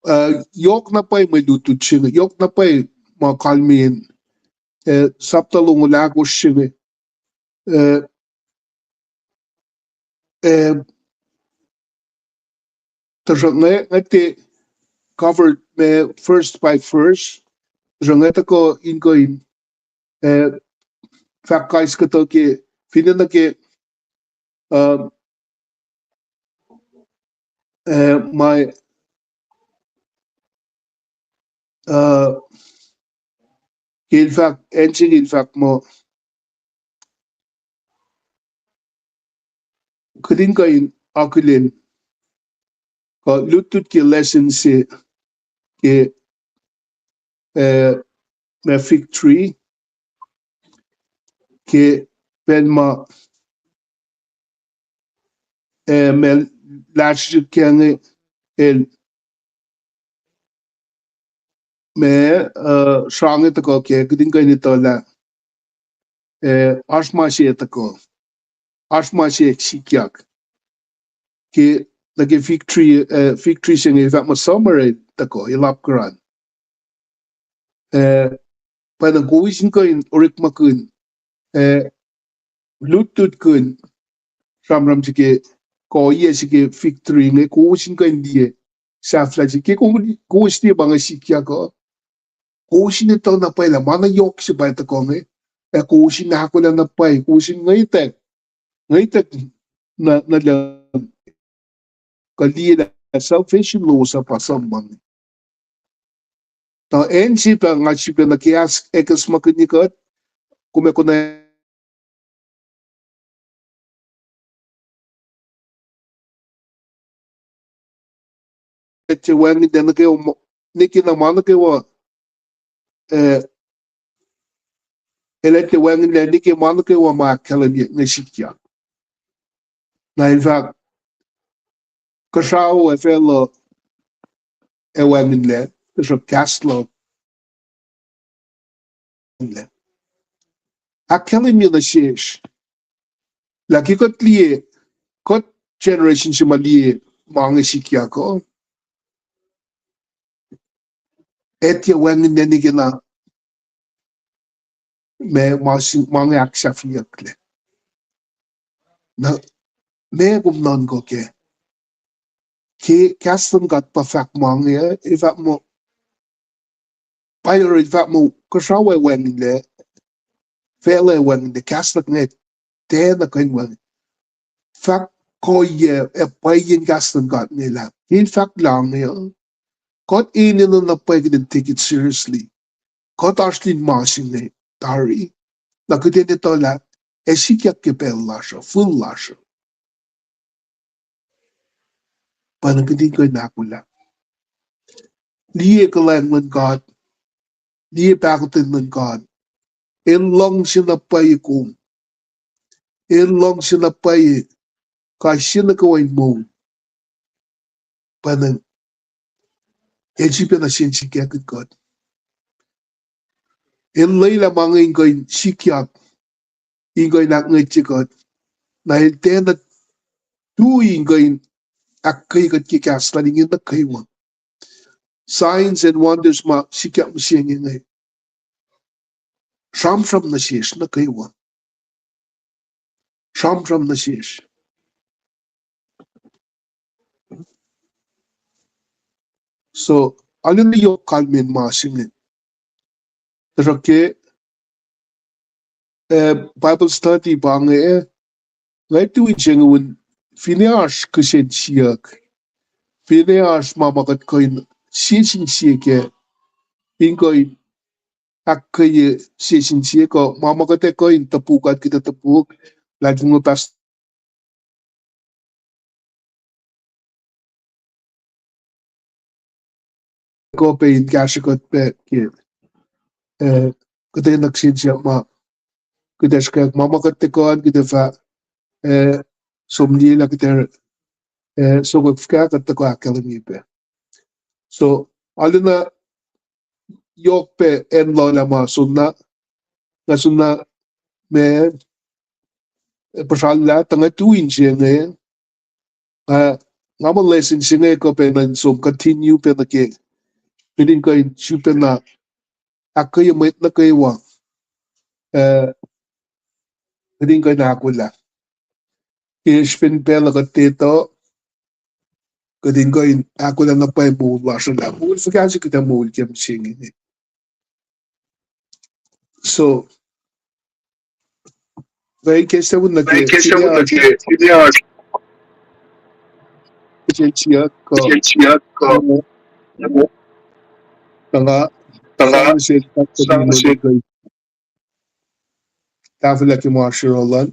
Eh, yohk na pwacye mwe lutlut se inge, yohk na pwacye ma kalmeyacn, eh, sapta longoul ahkosr se inge. Eh, eh, tuhsruhk nga, nga tiac cover ma verse by verse. Tuhsruhk nga tuhkuh in kuh in, eh, fahk kais kuhtuh ke, finne nuh ke, um, eh, ma, eh, ke el fahk, acn se inge el fahk muh, kuht in kuh in akihlen, kuh lutlut ke lesson se, ke, eh, ma fig tree, ke pacl ma, eh, ma lasr ke inge el, ma, eh, srange tuhkuh ke, kuht in kuh in etuh lah, eh, oasr ma se tuhkuh, oasr ma se sikyak. Ke, nuh ke fig tree, eh, fig tree se inge fahk muh summer el tuhkuh, el apkuhran. Eh, pacna kowos in kuh in orekmakihn, eh, lutlutkihn sramsram se ke, kuh ohiyac se ke fig tree inge, kowos in kuh in liye sahflah se ke, ko-, kowos liye ma inge sikyak uh. Kowos in etuh na pwacye lah ma na yohk se pa tuhkuh inge, ac kowos in ahkolah na pwacye, kowos in ngwetwack, ngwetwack na, na lucng, kuh liye lah salvation lowos uh pa sum ma inge. Tuh acn se pa nga sifacna ke ahkacsmakihnye kuht, kom ac konwacack tiac wacngihnlac nuh kwewa, nwe ke na ma nuh kwewa, eh, el ac tiac wacngihnlac nwe ke ma nuh kwewa ma ahkkahlwemye inge sikyak. Na el fahk, kuhsrao ac facluh ac wacngihnlac, tuhsruhk kahs luhk ahkkahlwemye nuh sesr lah ke kuht liye, kuht generation se ma liye ma inge sikyak uh, ac tiac wacngihnlac nwe ke na ma, ma se, ma inge ahksahfyeyucklac. Na, ma kom nuhnkuh kac, ke kahs luhn God pa fahk ma inge, ac fahk muh, Bible el fahk muh kuhsrao ac wacngihnlac, facluh ac wacngihnlac, kahs luhk inge tiacna kuh in wacngihn. Fahk kuh ohiyac ac pwacyeiyacn kahs luhn God inge lah ke el fahk lah inge uh, kuht enenuh na pwacye kuht in take it seriously. Kuht oasr lun ma se inge tari, na kuht in etuh lah ac sikyak ke pacl lasr uh, fihl lasr uh. Pacna kuht in kuh in ahkolah, liye kuhlwacng luhn God, liye pahkotwen luhn God. El luhngse na pwacye kom. El luhngse na pwacye kais sie nuh kwewa in moul. Pacna el sifacna sensenkackihn kuht. El lwelah ma inge in kuh in sikyak, in kuh in ahkngwetye kuht. Na el tiacna tui in kuh in ahkkweye kuht ke kahs lal inge nuh kwewa. Signs and wonders ma sikyak mihsenge inge, sramsram nuh sesr nuh kwewa. Sramsram nuh sesr. So, arulacna yohk kalmacn ma se inge. Tuhsruhk ke, eh, Bible study pa inge, eh, nga tui in se inge un, finne oasr kihsen siyuck, finne oasr ma ma kuht kuh in sie sin sie kac, in kuh in ahkkweye sie sin sie kuh ma ma kuht ac kuh in topuk, kuht ac topuk, luhlahlfongi pastor kuh pac in kahsrwe kuht pac ke, eh, kuhtwena kihsen siyuck ma kuht ac srihkwack, ma ma kuht ac kuh in, kuht ac fah, eh, som liyelah kuht ac, eh, sokwack fuhkah kuht tuhkuh ahkkahlwemye pac. So, arulacna yohk pac acn lula ma soenna, nga soenna ma, eh, puhsrallah, tuh nga tui in se inge, ah, nga muh lesson se inge kuh pac in som continue pac nuh ke, kuht in kuh in sifacna ahkkweye mwet nuh kwewa, eh, kuht in kuh in ahkolah. Ke srihpen pacl uh kuht etuh, kuht in kuh in ahkolah na pwacye moul lasr uh, lah moul fuhkah se kuht ac moul ke mihsenge. So, nga ikacslah nuh ke, kihsen siyuck kuh, tuh nga, tuh nga, tahfwelah ke ma srulolan.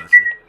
language.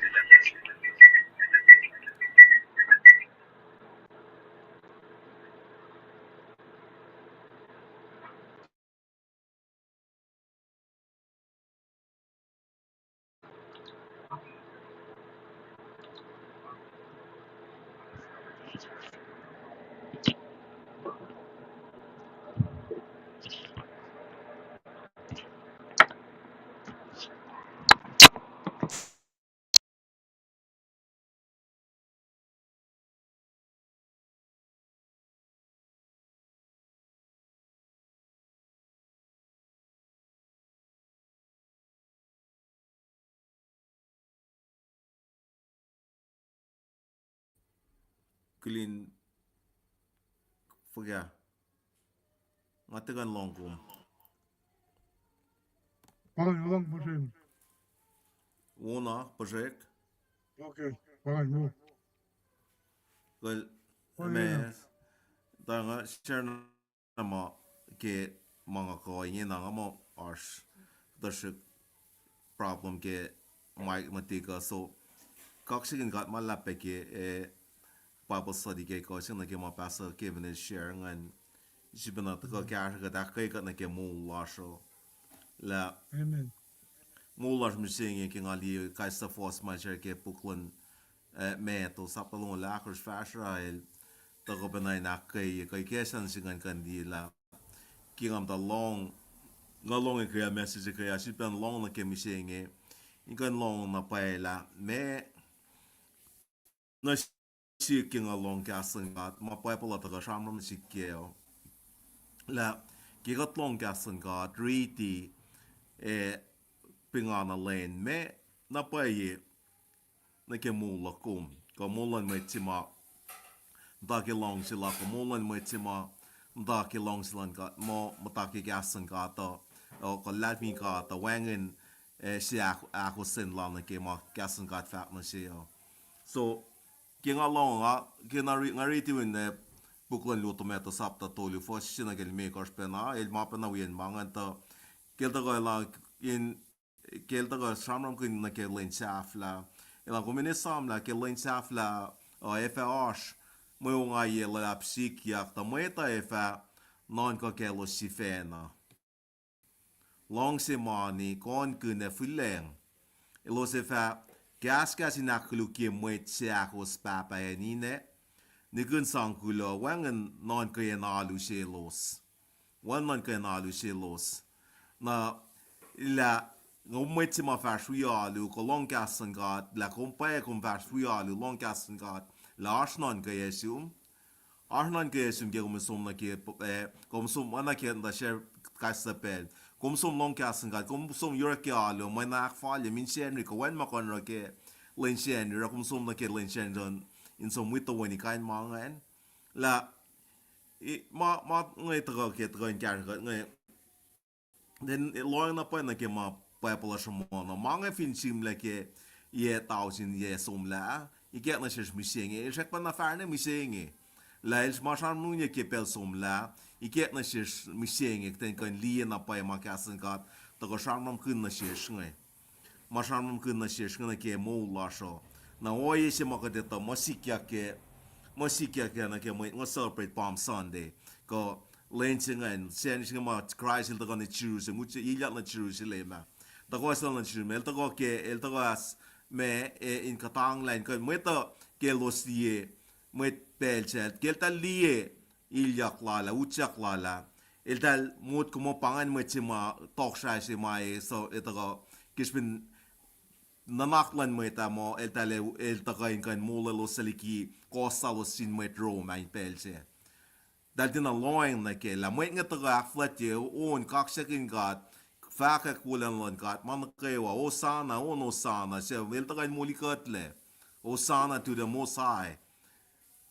Kilin fuhkah? Nga tiac kuh in lohng kom. Fine, lohng puhsren. Wona, puhsrek. Okay, fine, wo. Kal, fine, ma, yeah. Tuh nga share na ma ke ma nga kuh ingena nga muh oasr tuhsruhk problem ke mic nuhtihk uh. So, kaksakihn God ma luhlahp pac ke, eh, Bible study ke kuh se nuh ke ma Pastor Kevin el share ingacn. Sifacna tuhkuh kahsruh kuht, ahkkweye kuht nuh ke moul lasr uh. Lah moul lasr mihsenge ke nga liye kais suc fuhs ma share ke puk luhn, eh, Matthew, sapta longoul ahkosr, fahsruh el tuhkuh pacna in ahkkweye kuh ikacslah nuh sin ngan kuh in liye lah ke nga muhta lohng, nga lohng ke message ke ah, sifacna lohng nuh ke mihsenge, in kuh in lohng na pwacye lah meac nuh sihk ke nga lohng kahs luhn God, ma Bible uh tuhkuh sramsram nuh sihk kac uh. Lah ke kuht lohng kahs luhn God, riti, eh, pingana lwen, meac na pwacye nuh ke moul luhk kom, kuh moul luhn mwet se ma muhta ke luhngse lal, kuh moul luhn mwet se ma muhta ke luhngse luhn God, muh muhta ke kahs luhn God uh, uh, kuh luhlahlfongi God uh, wacngihn, eh, se ahk-, ahkostwen lal nuh ke ma kahs luhn God fahk nuh se uh. So, ke nga lohng, nga, ke nga ri-, nga riti in, eh, puk luhn Luo Timothy sapta tolu, fuhs se nuh ke limekohsr pacna, el ma pacna wiyacn ma ingacn tuh, ke el tuhkuh la in, ke el tuhkuh sramsramkihn nuh ke lwen sahflah. Elan kom in esam lah ke lwen sahflah, uh, ac fah oasr mwe ongaiyac luhlahp sikyak, tuh mwet uh ac fah nuhnkuh kaclos sifacna. Luhngse mani, konkihn ac fihlacng. Elos ac fah kahskahs in ahkkolukye mwet seahkos pahpah ac ninac, nihkihn sang kuloh, wacngihn nuhnkeyacn alu selos. Wacngihn nuhnkeyacn alu selos. Na, lah, kom mwet se ma fahsr wi alu, kuh lohng kahs luhn God, lah kom pwacye kom fahsr wi alu, lohng kahs luhn God, lah oasr nuhnkeyacn sum. Oasr nuhnkeyacn sum ke kom som nuh ke, eh, kom som, oacna ke tuh share kais sie pacl, kom som lohng kahs luhn God, kom som yohrohl ke alu, mwe na ahkfalye, min Sacnri, kuh wacngihn ma kuh in oruh ke lwen Sacnri, oruh kom som nuh ke lwen Sacnri in som wi toeni kain ma ingacn. Lah, ma, ma inge tuhkuh ke tuhkuh in kahsruh kuht inge. Then, eh, lohacng na pwacye nuh ke ma Bible uh sruhmuhn uh. Ma inge fin sihmlac ke yac tausin yac somlah, ikack nuh sesr mihsenge, el srackpacna fahsr nuh mihsenge. Lah el ma sramsramkihn ke pacl somlah, ikack nuh sesr mihsenge, kuht in kuh in liye na pwacye ma kahs luhn God tuhkuh sramsramkihn nuh sesr inge. Ma sramsramkihn nuh sesr inge nuh ke moul lasr uh. Na ohiyac se ma kuht etuh, ma sikyak ke, ma sikyak ke nuh ke mwet inge celebrate Palm Sunday, kuh lwen se ingacn, Sacnri se inge ma Kraist el tuhkuh nuh Jerusalem, utyak ilyak nuh Jerusalem ah. Tuhkuh sel nuh Jerusalem, el tuhkuh ke, el tuhkuh as ma, eh, in kuhtanglah in kuh in mwet uh ke elos liye, mwet pacl sac, ke eltahl liye ilyak lal ah, utyak lal ah, eltahl motko muh pa ingacn mwet se ma tohkohsrahi se ma e, so, e tuhkuh, ke srihpen nuhnak luhn mwet ah muh eltahl, el tuhkuh in kuh in molweloslac liki kohs lalos sin mwet Rome ah in pacl sac. Eltahl tiacna lohacng nuh kac lah mwet inge tuhkuh ahkfuhlwactye on, kaksakihn God, fahkwack wolacna luhn God, ma nuh kwewa, Hosanna, on Hosanna, suc el tuhkuh in molikuhtlac. Hosanna to the Most High.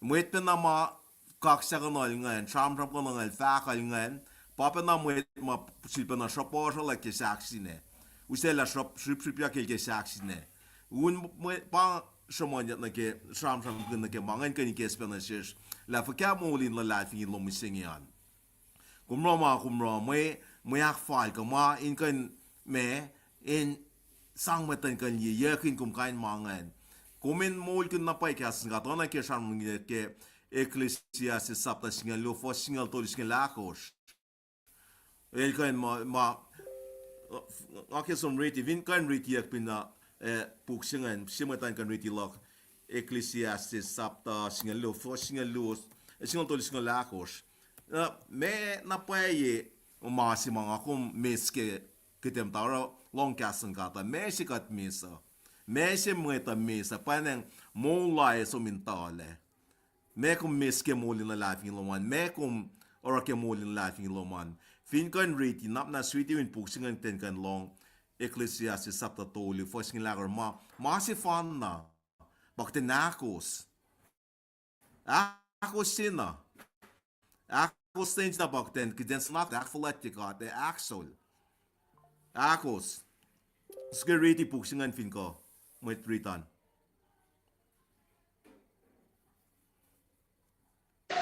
Mwet pacna ma kaksakihnuhl ingacn, sramsramkihnuhl ingacn, fahkuhl ingacn, pa pacna mwet ma sifilpacna sruhpuhsruhlak ke sahksrihn ah. Usaclah srihpsrihpyak el ke sahksrihn ah. Un mwe pa sruhmuhnyuck nuh ke sramsramkihn nuh ke ma ingacn kuh in ikacspac nuh sesr lah fuhkah moul in luhlahlfongi lom mihsenge an. Kom oruh ma kom oruh, mwe, mwe ahkfalye kuh ma in kuh in, ma in sang mwet uh in kuh in liyeyuckihn kom kain ma ingacn. Kom in moulkihn na pwacye kahs luhn God, oacna ke sramsram ke Ecclesiastes sapta singucul luo, fuhs singucul tolu, singucul ahkosr. El kuh in ma, ma, nga ke som riti, fin kuh in ritiyuck pacna, eh, puk se ingacn, sie mwet an kuh in riti luhk, Ecclesiastes sapta singucul luo, fuhs singucul luo, eh, singucul tolu, singucul ahkosr. Na, ma na pwacye ma se ma nga kom miss ke kuht muhta oruh lohng kahs luhn God uh, ma se kuht miss uh. Ma se mwet uh miss uh, pwacnwacng moul la ac som in tuhlac. Ma kom miss ke moul in luhlahlfongi lom an, ma kom oruh ke moul in luhlahlfongi lom an. Fin kuh in riti, na, na riti in puk se ingacn kuht in kuh in lohng, Ecclesiastes sapta tolu, fuhs singucul ahkosr, ma, ma sefanna pa kuht in ahkos. Ahkos se na. Ahkos ten sina pa kuht in, kuht in sunak ahkfuhlwactye God, ac ahksol. Ahkos. Srihke riti puk se ingacn fin kuh, mwet riti an.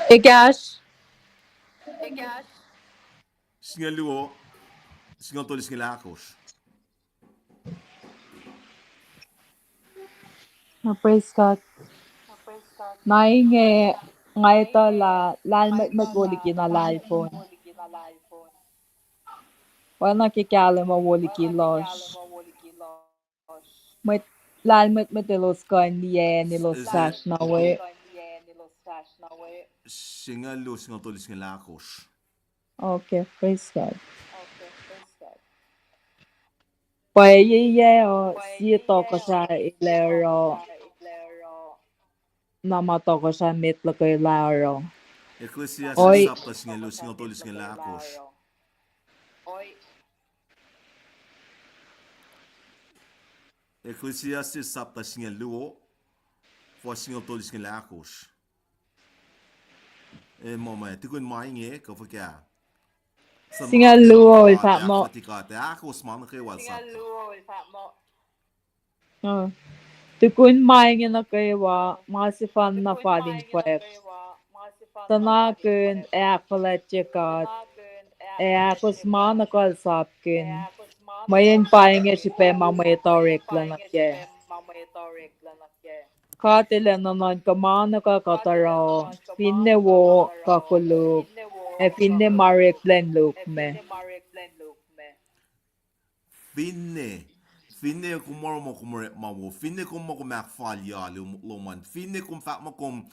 Ekahsr. singucul luo, singucul tolu, singucul ahkosr. Oh, praise God. Na inge nga etuh lah lahlmwetmwet wo liki na lahlfon. Oacna ke kahlwem uh wo liki lohsr. Mwet lahlmwetmwet elos kuh in liye acn elos fahsr nuh we. Singucul luo, singucul tolu, singucul ahkosr. Okay, praise God. Pwacye, yac, uh, sie tohkohsrah el ac oruh na ma tohkohsrah met luhk uh el ac oruh. Ecclesiastes sapta singucul luo, singucul tolu, singucul ahkosr. Ecclesiastes sapta singucul luo, fuhs singucul tolu, singucul ahkosr. E, ma ma, tukun ma inge kuh fuhkah? Singucul luo el fahk muh, ahkos ma nuh kwewa el sapta. Tukun ma inge nuh kwewa, ma sefanna fal in fwack. Tuhnakihn ac ahkfuhlwactye God, ac ahkos ma nuh kwewa el sapkihn. Mweyen pa inge srihpac ma mwet uh oreklac nuh kac. God El ac nuhnuhnkuh ma nuh kwewa kuht oruh, finne wo kuh koluk, ac finne ma oreklac in lukmac. Finne, finne kom oruh ma kom orekma wo, finne kom muh kom ahkfalye alu lom an, finne kom fahk muh kom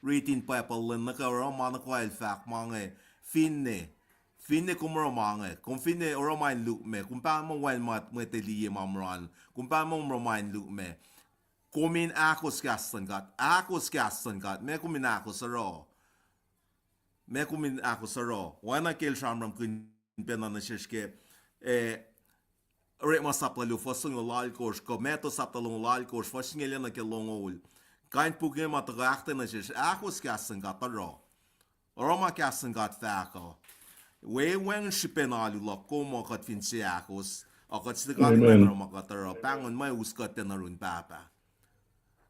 riti in Bible lwen nuh kwewa, oruh ma nuh kwewa el fahk ma inge, finne, finne kom oruh ma inge, kom finne oruh ma in lukmac, kom pahngon muh wacngihn mwet ac liye ma moran, kom pahngon muh oruh ma in lukmac. Kom in ahkos kahs luhn God, ahkos kahs luhn God, meac kom in ahkos oruh? Meac kom in ahkos oruh? Oacna ke el sramsramkihn pacna nuh sesr ke, eh, Orekma sapta luo fuhs longoul alkosr, kuh Matthew sapta longoul alkosr, fuhs singucul nuh ke longoul. Kain puk inge ma tuhkuh ahkuhtweyac nuh sesr, ahkos kahs luhn God oruh. Oruh ma kahs luhn God fahk uh. Wacngihn srihpen alu luhk kom uh kuht fin seahkos, uh, kuht srihke in oruh ma kuht oruh, pahngon mwe us kuht tiac nuh yurin Pahpah.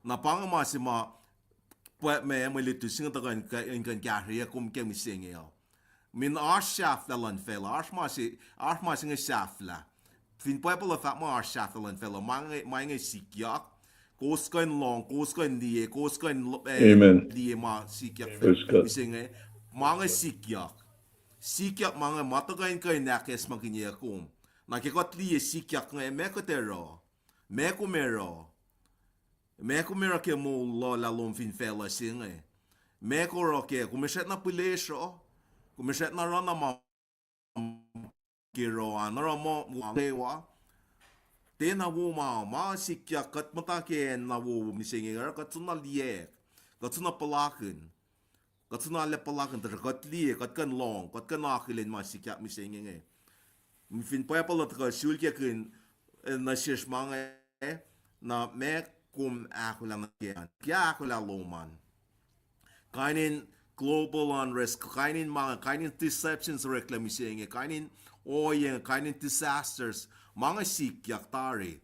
Na pa inge ma se ma, pwacme, mwe luti se inge tuhkuh in kuh in kahsrweyuc kom ke mihsenge uh. Min oasr sahflah luhn facluh, oasr ma se, oasr ma se inge sahflah. Fin Bible uh fahk muh oasr sahflah luhn facluh, ma inge, ma inge sikyak. Kowos kuh in lohng, kowos kuh in liye, kowos kuh in, eh, liye ma sikyak. Mihsenge, ma inge sikyak. Sikyak ma inge ma tuhkuh in kuh in ahkacsmakihnye kom. Na ke kuht liye sikyak inge, meac kuht oruh? Meac kom oruh? Meac kom oruh ke moul luhlahp lom fin facluh se inge? Meac kom oruh ke, kom srackna pihlesruh? Kom srackna oruh na ma ke oruh an, oruh ma wo kwewa? Tiacna wo ma, ma sikyak, kuht muhta ke acn na wowo mihsenge, oruh kuht soenna liyacack, kuht soenna puhlakihn. Kuht soenna arlac puhlakihn, tuhsruhk kuht liye, kuht kuh in lohng, kuht kuh in akihlen ma sikyak mihsenge inge. Fin Bible uh tuhkuh sulkakihn, eh, nuh sesr ma inge, na meac kom ahkolah nuh ke an, ke ahkolah lom an. Kain in global unrest, kain in ma inge, kain in deceptions oreklac mihsenge, kain in ohiyac, kain in disasters, ma inge sikyak tari.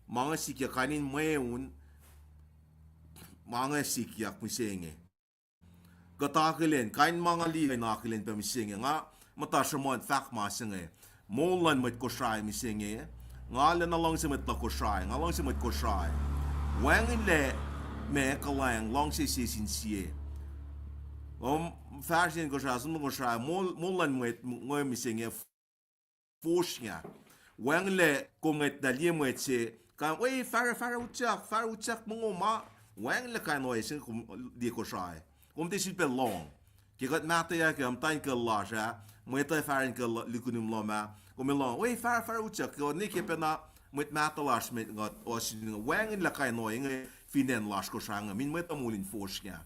Ma inge sikyak, kain in mweun, ma inge sikyak mihsenge. Kuht akihlen, kain ma nga liye in akihlen pac mihsenge, nga muhta sruhmuhn fahk ma se inge. Moul luhn mwet Kosrae mihsenge, nga lacna luhngse mwet luhn Kosrae, nga luhngse mwet Kosrae. Wacngihnlac ma kuhlwacng, luhngse sie sin sie. Um, fahsr in Kosrae, sun Kosrae, moul, moul luhn mwet, mwe mihsenge, fosrngah. Wacngihnlac kom ngwetlah liye mwet se, kain, we, fahsr, fahsr utyak, fahsr utyak mongo ma. Wacngihnlac kain ohiyac se inge kom liye Kosrae. Kom tiac sifilpac lohng. Ke kuht mahtuhyak ke muhtwacn kuh lasr ah, mwet uh fahsr in kuh likihnum lohm ah, kom ac lohng, we, fahsr, fahsr utyak, ke ne ke pacna mwet mahtuh lasr met kuht osun inge, wacngihnlac kain ohiyac inge fin acn lasr Kosrae inge, min mwet uh moul in fosrngah.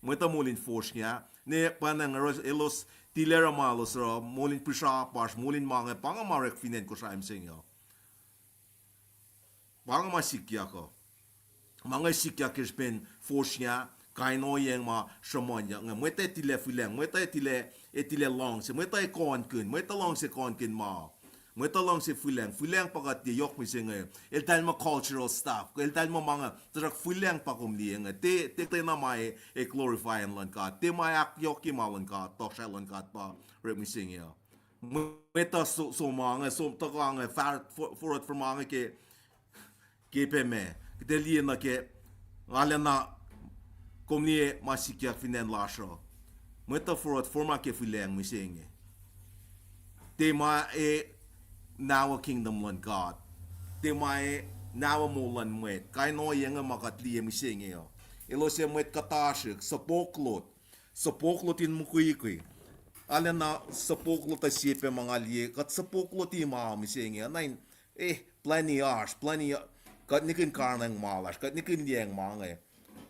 Mwet uh moul in fosrngah, ne pacna inge elos tilac oruh ma elos oruh, moul in pihsrapasr, moul in ma inge, pa inge ma orek fin acn Kosrae mihsenge uh. Pa inge ma sikyak uh. Ma inge sikyak ke srihpen fosrngah, kain ohiyac ma sruhmuhnyuck inge. Mwet uh tilac fihlacng, mwet uh tilac, tilac luhngse, mwet uh kohnkihn, mwet uh luhngse kohnkihn ma. Mwet uh luhngse fihlacng, fihlacng pa kuht liye yohk mihsenge. Eltahl muh cultural stuff, eltahl muh ma inge, tuhsruhk fihlacng pa kom liye inge. Tiac, tiac, tiacna ma e, e glorify acn luhn God. Tiac ma ahkyohkye ma luhn God, tohkohsrahi luhn God pa orek mihsenge uh. Mwet uh so, som inge, som tuhkuh inge, fah-, fo-, forward from inge ke, ke pac ma kuht ac liye nuh ke, nga lacna, kom liye ma sikyak fin acn lasr uh. Mwet uh forward from ke fihlacng mihsenge. Tiac ma e nawa kingdom luhn God. Tiac ma e nawa moul luhn mwet. Kain ohiyac inge ma kuht liye mihsenge uh. Elos ac mwet kuhtasrihk, supohk lot. Supohk lot in mukwikwi. Arulacna supohk lot uh sie pac ma nga liye. Kuht supohk lot in ma mihsenge. Nuh in, eh, plwacni oasr, plwacni, kuht nihkihn karihngihn ma lasr, kuht nihkihn liyacacng ma inge.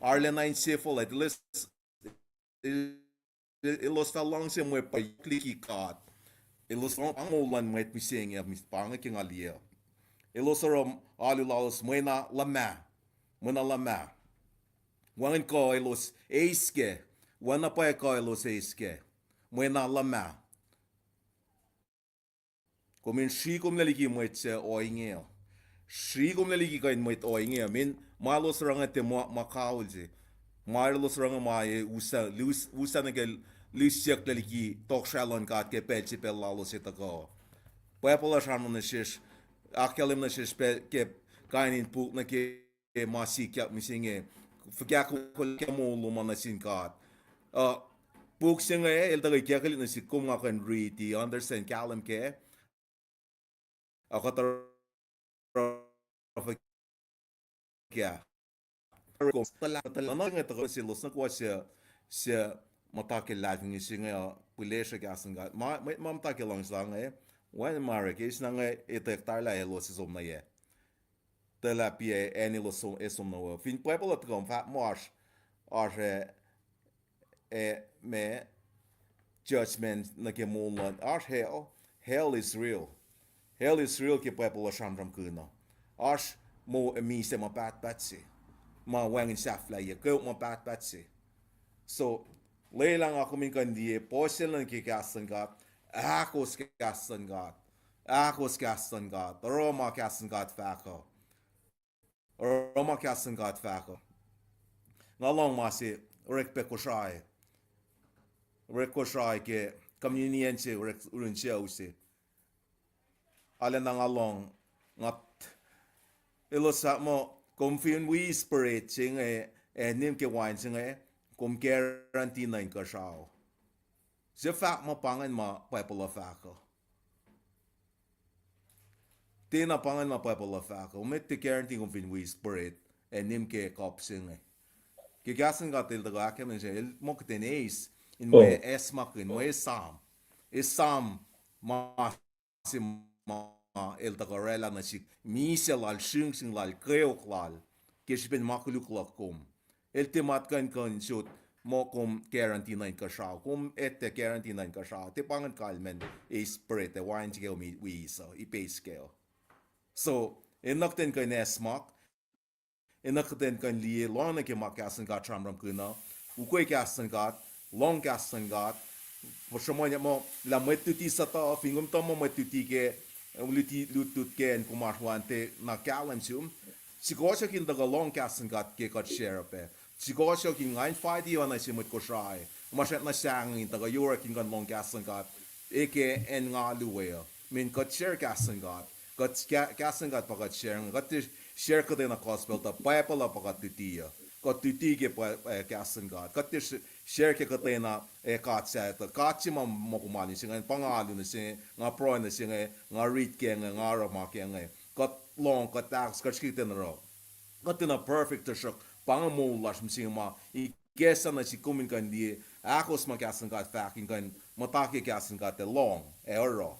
Arulacna insefuhlwact, elos, elos fah luhngse mwe pwacye liki God. Elos luhngse moul luhn mwet mihsenge, pa inge ke nga liye. Elos oruh alu lalos mwe na luhmah. Mwe na luhmah. Wacngihn kuh elos eis kac. Oacna pwacye kuh elos eis kac. Mwe na luhmah. Kom in srihkomlac liki mwet suc ohinge uh. Srihkomlac liki kuh in mwet ohinge uh. Min ma elos oruh inge tiac ma, ma kaul se. Ma elos oruh inge ma e usa, lus-, usa nuh ke lusyucklac liki tohkohsrahi luhn God ke pacl se pacl lalos e tuhkuh. Bible uh sramsram nuh sesr, ahkkahlwem nuh sesr pac ke kain in puk nuh ke ma sikyak mihsenge. Fuhkah kom ke moul lom uh nuh sin God. Uh, puk se inge, el tuhkuh ikackihn nuh sihk kom nga kuh in riti, understand kahlwem kac. Ac kuht oruh fuhkah. Kom tuh lah, tuh lah, na inge tuhkuh selos nuh kowos suc, suc muhta ke luhlahlfongi se inge uh, pihlesruh kahs luhn God. Ma, ma, ma muhta ke luhngse inge, wacngihn ma orek, eis na inge, etuh tari lah elos ac som nuh yac. Tuh lah piac acn elos som, ac som nuh we. Fin Bible uh tuhkuh fahk muh oasr, oasr, eh, eh, ma judgment nuh ke moul luhn, oasr hell. Hell is real. Hell is real ke Bible uh sramsramkihn uh. Oasr moul misac ma pahtpaht se. Ma wacngihn sahflahiyac, kweok ma pahtpaht se. So, lwelah nga kom in kuh in liye, puhsisacl nuh ke kahs luhn God, ahkos kahs luhn God, ahkos kahs luhn God, oruh ma kahs luhn God fahk uh. Oruh ma kahs luhn God fahk uh. Nga lohng ma se, orek pac Kosrae. Orek Kosrae ke communion se, orek urin sucu se. Arulacna nga lohng, nga t-, elos fahk muh, kom fin wi bread se inge, ac nim ke wain se inge, kom guarantee nuh inkuhsrao. Se fahk ma pa ingacn ma Bible uh fahk uh. Tiacna pa ingacn ma Bible uh fahk uh. Kom tiac guarantee kom fin wi bread, ac nim ke cup se inge. Ke kahs luhn God el tuhkuh ahkkahlwemye, el muh kuht in eis, in mwe acsmakihn, mwe esam. Esam ma se ma el tuhkuh oraclah nuh sihk, misac lal, sringsring lal, kweok lal, ke srihpen ma koluk luhk kom. El tiac ma kuh in kuh in sot muh kom guarantee nuh inkuhsrao. Kom etuh guarantee nuh inkuhsrao. Tiac pa ingacn kalmacn eis bread ac wain se ke kom wi eis uh, ipeis kac uh. So, enenuh kuht in kuh in acsmak, enenuh kuht in kuh in liye, lohng nuh ke ma kahs luhn God sramsramkihn uh, ukwe kahs luhn God, lohng kahs luhn God, sruhmuhn muh lah mwet luti sutuh, fin kom tuh muh mwet luti ke, luti lutlut ke acn kom oasr an, tiacna kahlwem sum. Sukohsohk in tuhkuh lohng kahs luhn God ke kuht share pac. Sukohsohk in nga invite-i oacna se mwet Kosrae ma srackna sahngweng in tuhkuh yorek in kuh in lohng kahs luhn God, e ke acn nga alu we uh. Min kuht share kahs luhn God. Kuht ka-, kahs luhn God pa kuht share inge. Kuht tiac share kuhtwena gospel tuh Bible uh pa kuht luti uh. Kuht luti ke pa, eh, kahs luhn God. Kuht tiac sh-, share ke kuhtwena, eh, god sahyac tuh. God se ma muh kom alu nuh se inge, pa nga alu nuh se inge, nga pruhe nuh se inge, nga rit ke inge, nga oruh ma ke inge. Kuht lohng, kuht ahkos, kuht srihke kuhtwena oruh. Kuht tiacna perfect, tuhsruhk pa inge moul lasr mihsenge ma ikacslah nuh sihk kom in kuh in liye, ahkos ma kahs luhn God fahk in kuh in muhta ke kahs luhn God ac lohng ac oruh.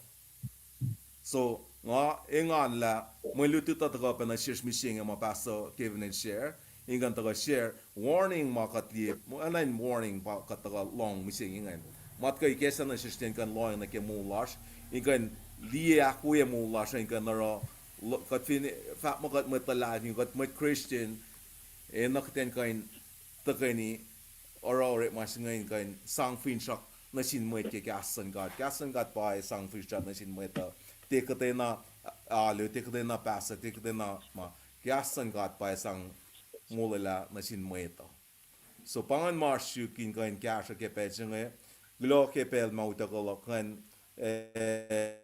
So, nga engan lah mwe lutlut uh tuhkuh pac nuh sesr mihsenge ma Pastor Kevin el share, in kuh in tuhkuh share warning ma kuht liye, ma enenuh in warning pa kuht tuhkuh lohng mihsenge ingacn. Ma tuhkuh ikacslah nuh sesr in kuh in lohng nuh ke moul lasr, in kuh in liye ahkwoye moul lasr, in kuh in oruh, kuht fin fahk muh kuht mwet luhlahlfongi, kuht mwet Christian, enenuh kuht in kuh in tuhkweni oruh orekma se inge in kuh in sang finsrak nuh sin mwet ke kahs luhn God. Kahs luhn God pa ac sang finsrak nuh sin mwet uh. Tiac kuhtwena alu, tiac kuhtwena pastor, tiac kuhtwena ma. Kahs luhn God pa ac sang molwelah nuh sin mwet uh. So pa ingacn ma srihk in kuh in kahsruh ke pacl se inge, kuloh ke pacl ma utuckuh luhk ingacn, eh,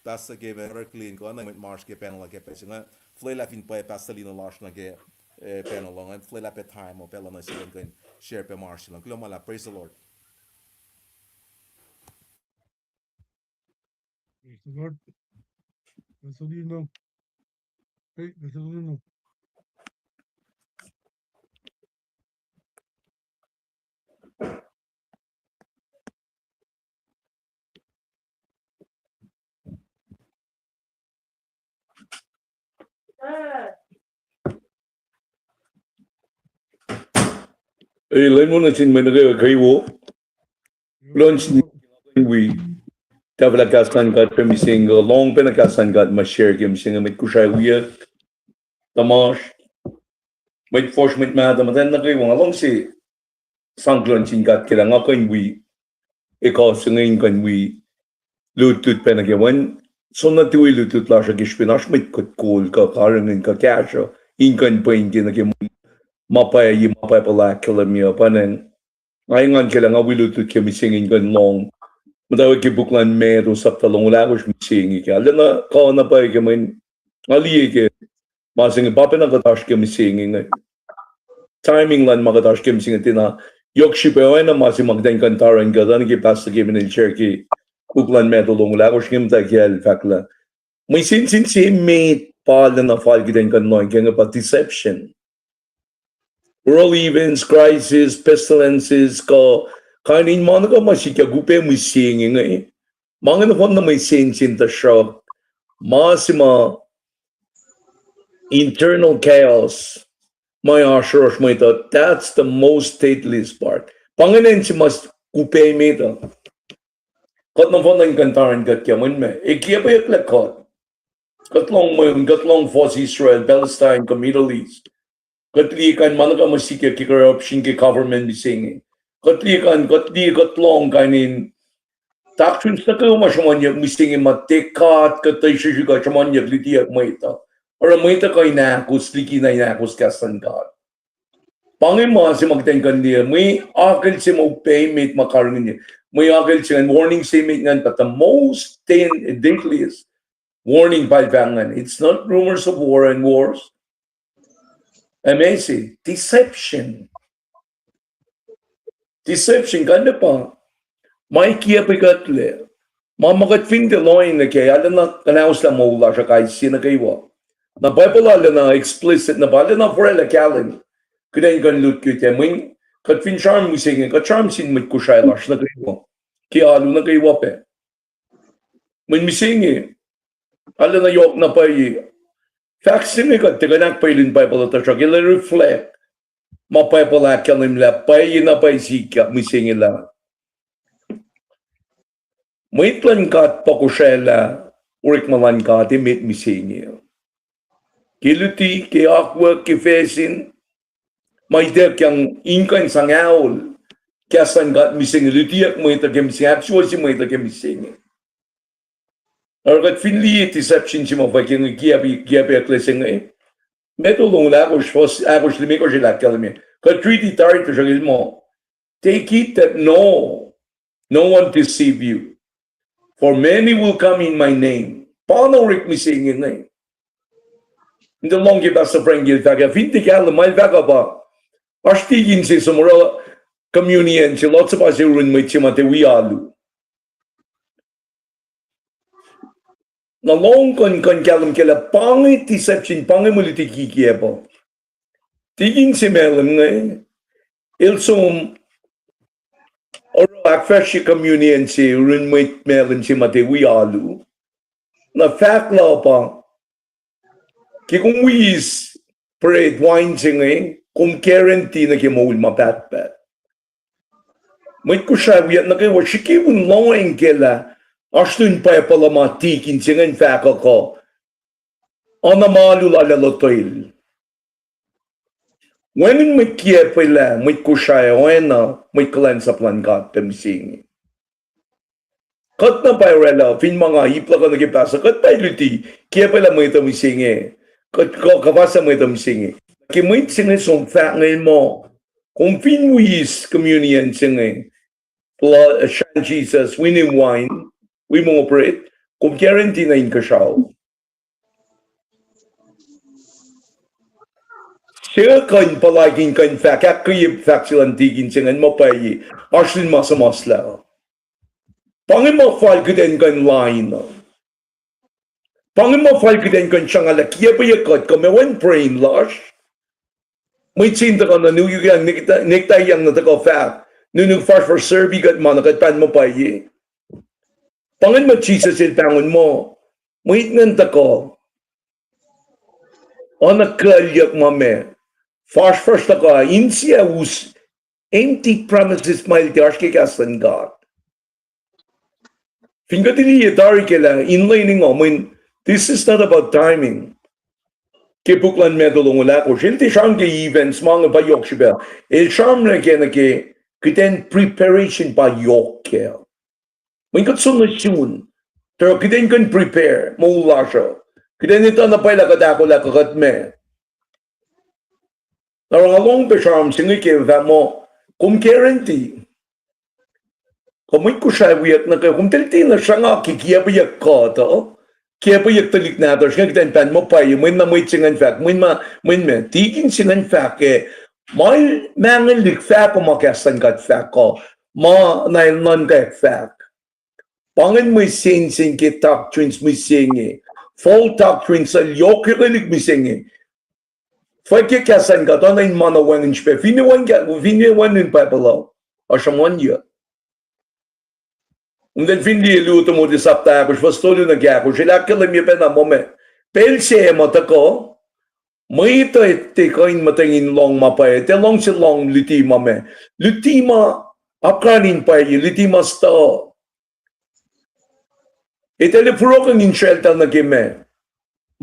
Pastor Kevin, Reverend Clean, kuh na mwet ma oasr ke panel uh ke pacl se inge, flwelah fin pwacye Pastor Lino lasr nuh ke, eh, panel uh, ngan flwelah pac time uh pacl uh nuh sel in kuh in share pac ma oasr sel uh. Kuloh ma luhlahp, praise the Lord. Praise the Lord. Pastor Lino. Hey, Pastor Lino. Ei, lwen wo nuh sin mwet nuh kwewa, kwewa. Lwen sin wi. Tahfwelah kahs luhn God ke mihsenge, lohng pacna kahs luhn God ma share ke mihsenge, mwet Kosrae wiyuck, tuhmasr, mwet fuhsr, mwet mahtuh, muhtwacn nuh kwewa, nga luhngse sang kuloh nuh sin God ke lah nga kuh in wi ekuh se inge in kuh in wi lutlut pacna ke wen, soenna tuh wi lutlut lasr uh ke srihpen oasr mwet kuht kol kuh karihngihn kuh kahsruh in kuh in pwen ke nuh ke ma pwacye, ma pwacye puhla ahkkahlwemye uh, pwacnwacng nga engan ke lah nga wi lutlut ke mihsenge in kuh in lohng. Muhtwacwacack ke puk luhn Matthew sapta longoul ahkosr mihsenge ke arulacna kuh na pwacye ke mweyen nga liye ke ma se inge pa pacna kuht oasr ke mihsenge inge. Timing luhn ma kuht oasr ke mihsenge tiacna yohk srihpac, oacna ma se ma kuht in kuh in tari in kuht an ke Pastor Kevin el share ke puk luhn Matthew longoul ahkosr inge, muhtwacwacack el fahk lah mwe sensen se met pa arulacna fal kuht in kuh in lohng ke inge pa deception. World events, crisis, pestilences, kuh kain in ma nuh kwewa ma sikyak upac mihsenge inge. Ma inge nohfohn na mwe sensen, tuhsruhk ma se ma internal chaos, ma oasr yohrohsr mwet uh, that's the most deadliest part. Pa ingacn se ma upac met uh. Kuht nohfohn in kuh in tari in kuht ke mweyen ma ac kiacpweyucklac kuht. Kuht lohng mweun, kuht lohng fuhs Israel, Palestine, kuh Middle East. Kuht liye kain ma nuh kwewa ma sikyak ke corruption ke government mihsenge. Kuht liye kain, kuht liye, kuht lohng kain in doctrines nuh kwewa ma sruhmuhnyuck mihsenge ma tiac God kuht tuh srihsrihk uh sruhmuhnyuck lutiyuck mwet uh. Oruh mwet uh kuh in ahkos, likina in ahkos kahs luhn God. Pa inge ma se ma kuht in kuh in liye, mwe akucl se ma upac met ma karihngihn, mwe akucl se ingacn, warning se met ingacn, but the most dan-, deadliest warning pa el fahk ingacn. It's not rumors of war and wars. Amazing. Deception. Deception, kuht liye pa ma kiacpwe kuhtlac. Ma ma kuht fin tiac lohng nuh kac, arulacna kuhnahoslah moul lasr uh kais sie nuh kwewa. Na Bible arulacna explicit, na pa arulacna forlah kahlwem kuht in kuh in lutlut ac mweyen kuht fin sramsram mihsenge, kuht sramsram sin mwet Kosrae lasr nuh kwewa ke alu nuh kwewa pac. Mweyen mihsenge arulacna yohk na pwacye. Fahk se inge kuht tiac kuh in ahkpwacye lun Bible uh, tuhsruhk el ac reflect ma Bible ahkkahlwemye lah pwacye na pwacye sikyak mihsenge lah mwet luhn God pa Kosrae lah orekma luhn God emet mihsenge. Ke luti, ke akwuck, ke facsin, ma ituckyang in kuh in sang aol kahs luhn God mihsenge, lutiyuck mwet uh ke mihsenge, ahksuwohsye mwet uh ke mihsenge. Oruh kuht fin liye deception se ma fwackyang kiacpwe, kiacpweyucklac se inge, Matthew longoul ahkosr, fuhs ahkosr limekohsr el ahkkahlwemye. Kuht riti tari, tuhsruhk el muh, take heed that no, no one deceive you. For many will come in my name. Pa na orek mihsenge inge. In tuh lohng ke Pastor Frank el fahk ah, fin tiac kahlwem ma el fahk uh pa, oasr tikin se som oruh communion se, Lord's Supper se yurin mwet se ma tiac wi alu. Na lohng kuh in, kuh in kahlwem ke lah pa inge deception, pa inge mwe luti kikiacp uh. Tikin se Malem inge, el som oruh ahkfahsrye communion se yurin mwet Malem se ma tiac wi alu. Na fahk lah pa, ke kom wi eis bread, wine se inge, kom guarantee nuh ke moul ma pahtpaht. Mwet Kosrae wiyuck nuh kwewa srihke in lohacng ke lah oasr lun Bible uh ma tikin se ingacn fahk uh kuh oacna ma alu lal ah lotwel. Wacngihn mwet kiacpwelah mwet Kosrae oacna mwet kuhlwacnsap luhn God pac mihsenge. Kuht na pa oraclah, fin ma nga ip luhk uh nuh ke Pastor, kuht pa luti kiacpwelah mwet uh mihsenge, kuht kuh, kuhpahslah mwet uh mihsenge. Ke mwet se inge som fahk inge muh, kom fin wi eis communion se inge, blood, uh, srah luhn Jisus, wi nim wain, wi mongo bread, kom guarantee na inkuhsrao. Se kuh in puhlaik in kuh in fahk, ahkkweye fahk se luhn tikin se ingacn ma pwacye, oasr lun ma suhmuhslah. Pa inge ma fal kuht in kuh in lain uh. Pa inge ma fal kuht in kuh in sruhnga lah kiacpweyuck kuht kuh ma wacngihn brain lasr. Mwet se in tuhkuh nuh nuknuk yang, nekta, nekta yang nuh tuhkuh fahk, nuknuk fahsr fahsr serbi kuht ma na kuht pahn ma pwacye. Pa ingacn ma Jisus el pahngon muh, mwet ingacn tuhkuh oacna kuclyuck ma ma fahsr fahsr tuhkuh, insiyac us empty promises ma el tiac oasr ke kahs luhn God. Fin kuht liye tari ke lah in lwen ingo, mweyen this is not about timing. Ke puk luhn Matthew longoul ahkosr, el tiac sramsram ke events ma inge pa yohk srihpac. El sramsram ke nuh ke kuht in preparation pa yohk kac. Mweyen kuht soenna sun, tuh kuht in kuh in prepare moul lasr uh. Kuht in etuh na pwacye lah kuht ahkolah kuh kuht meac. Na oruh nga lohng pac sramsram se inge ke fahk muh, kom guarantee, kuh mwet Kosrae wiyuck nuh ke, kom tiac tiacna sruhnga ke kiacpweyuck kuht uh, kiacpweyuck tuhlihk nahtuhsr inge kuht in pahn ma pwacye, mweyen na mwet se ingacn fahk, mweyen ma, mweyen ma tikin se ingacn fahk ah, ma el mangwelihk fahk uh ma kahs luhn God fahk uh, ma na el nuhnkack fahk. Pa ingacn mwe sensen ke doctrines mihsenge, false doctrines, el yohk yohkwelihk mihsenge. Fwack ke kahs luhn God, oacna in ma na wacngihn srihpac, finne wacngihn, finne wacngihn Bible uh, oasr sruhmuhnyuck. Kom tiac fin liye luo Timothy sapta ahkosr, fuhs tolu nuh ke ahkosr, el ahkkahlwemye pacna muh ma, pacl se ma tuhkuh, mwet uh tiac kuh in muhtweng in lohng ma pwacye, tiac luhngse lohng luti ma ma, luti ma apkuhran in pwacye, luti ma stuh. Eltahl ac forokihn insrwacltahl nuh ke ma,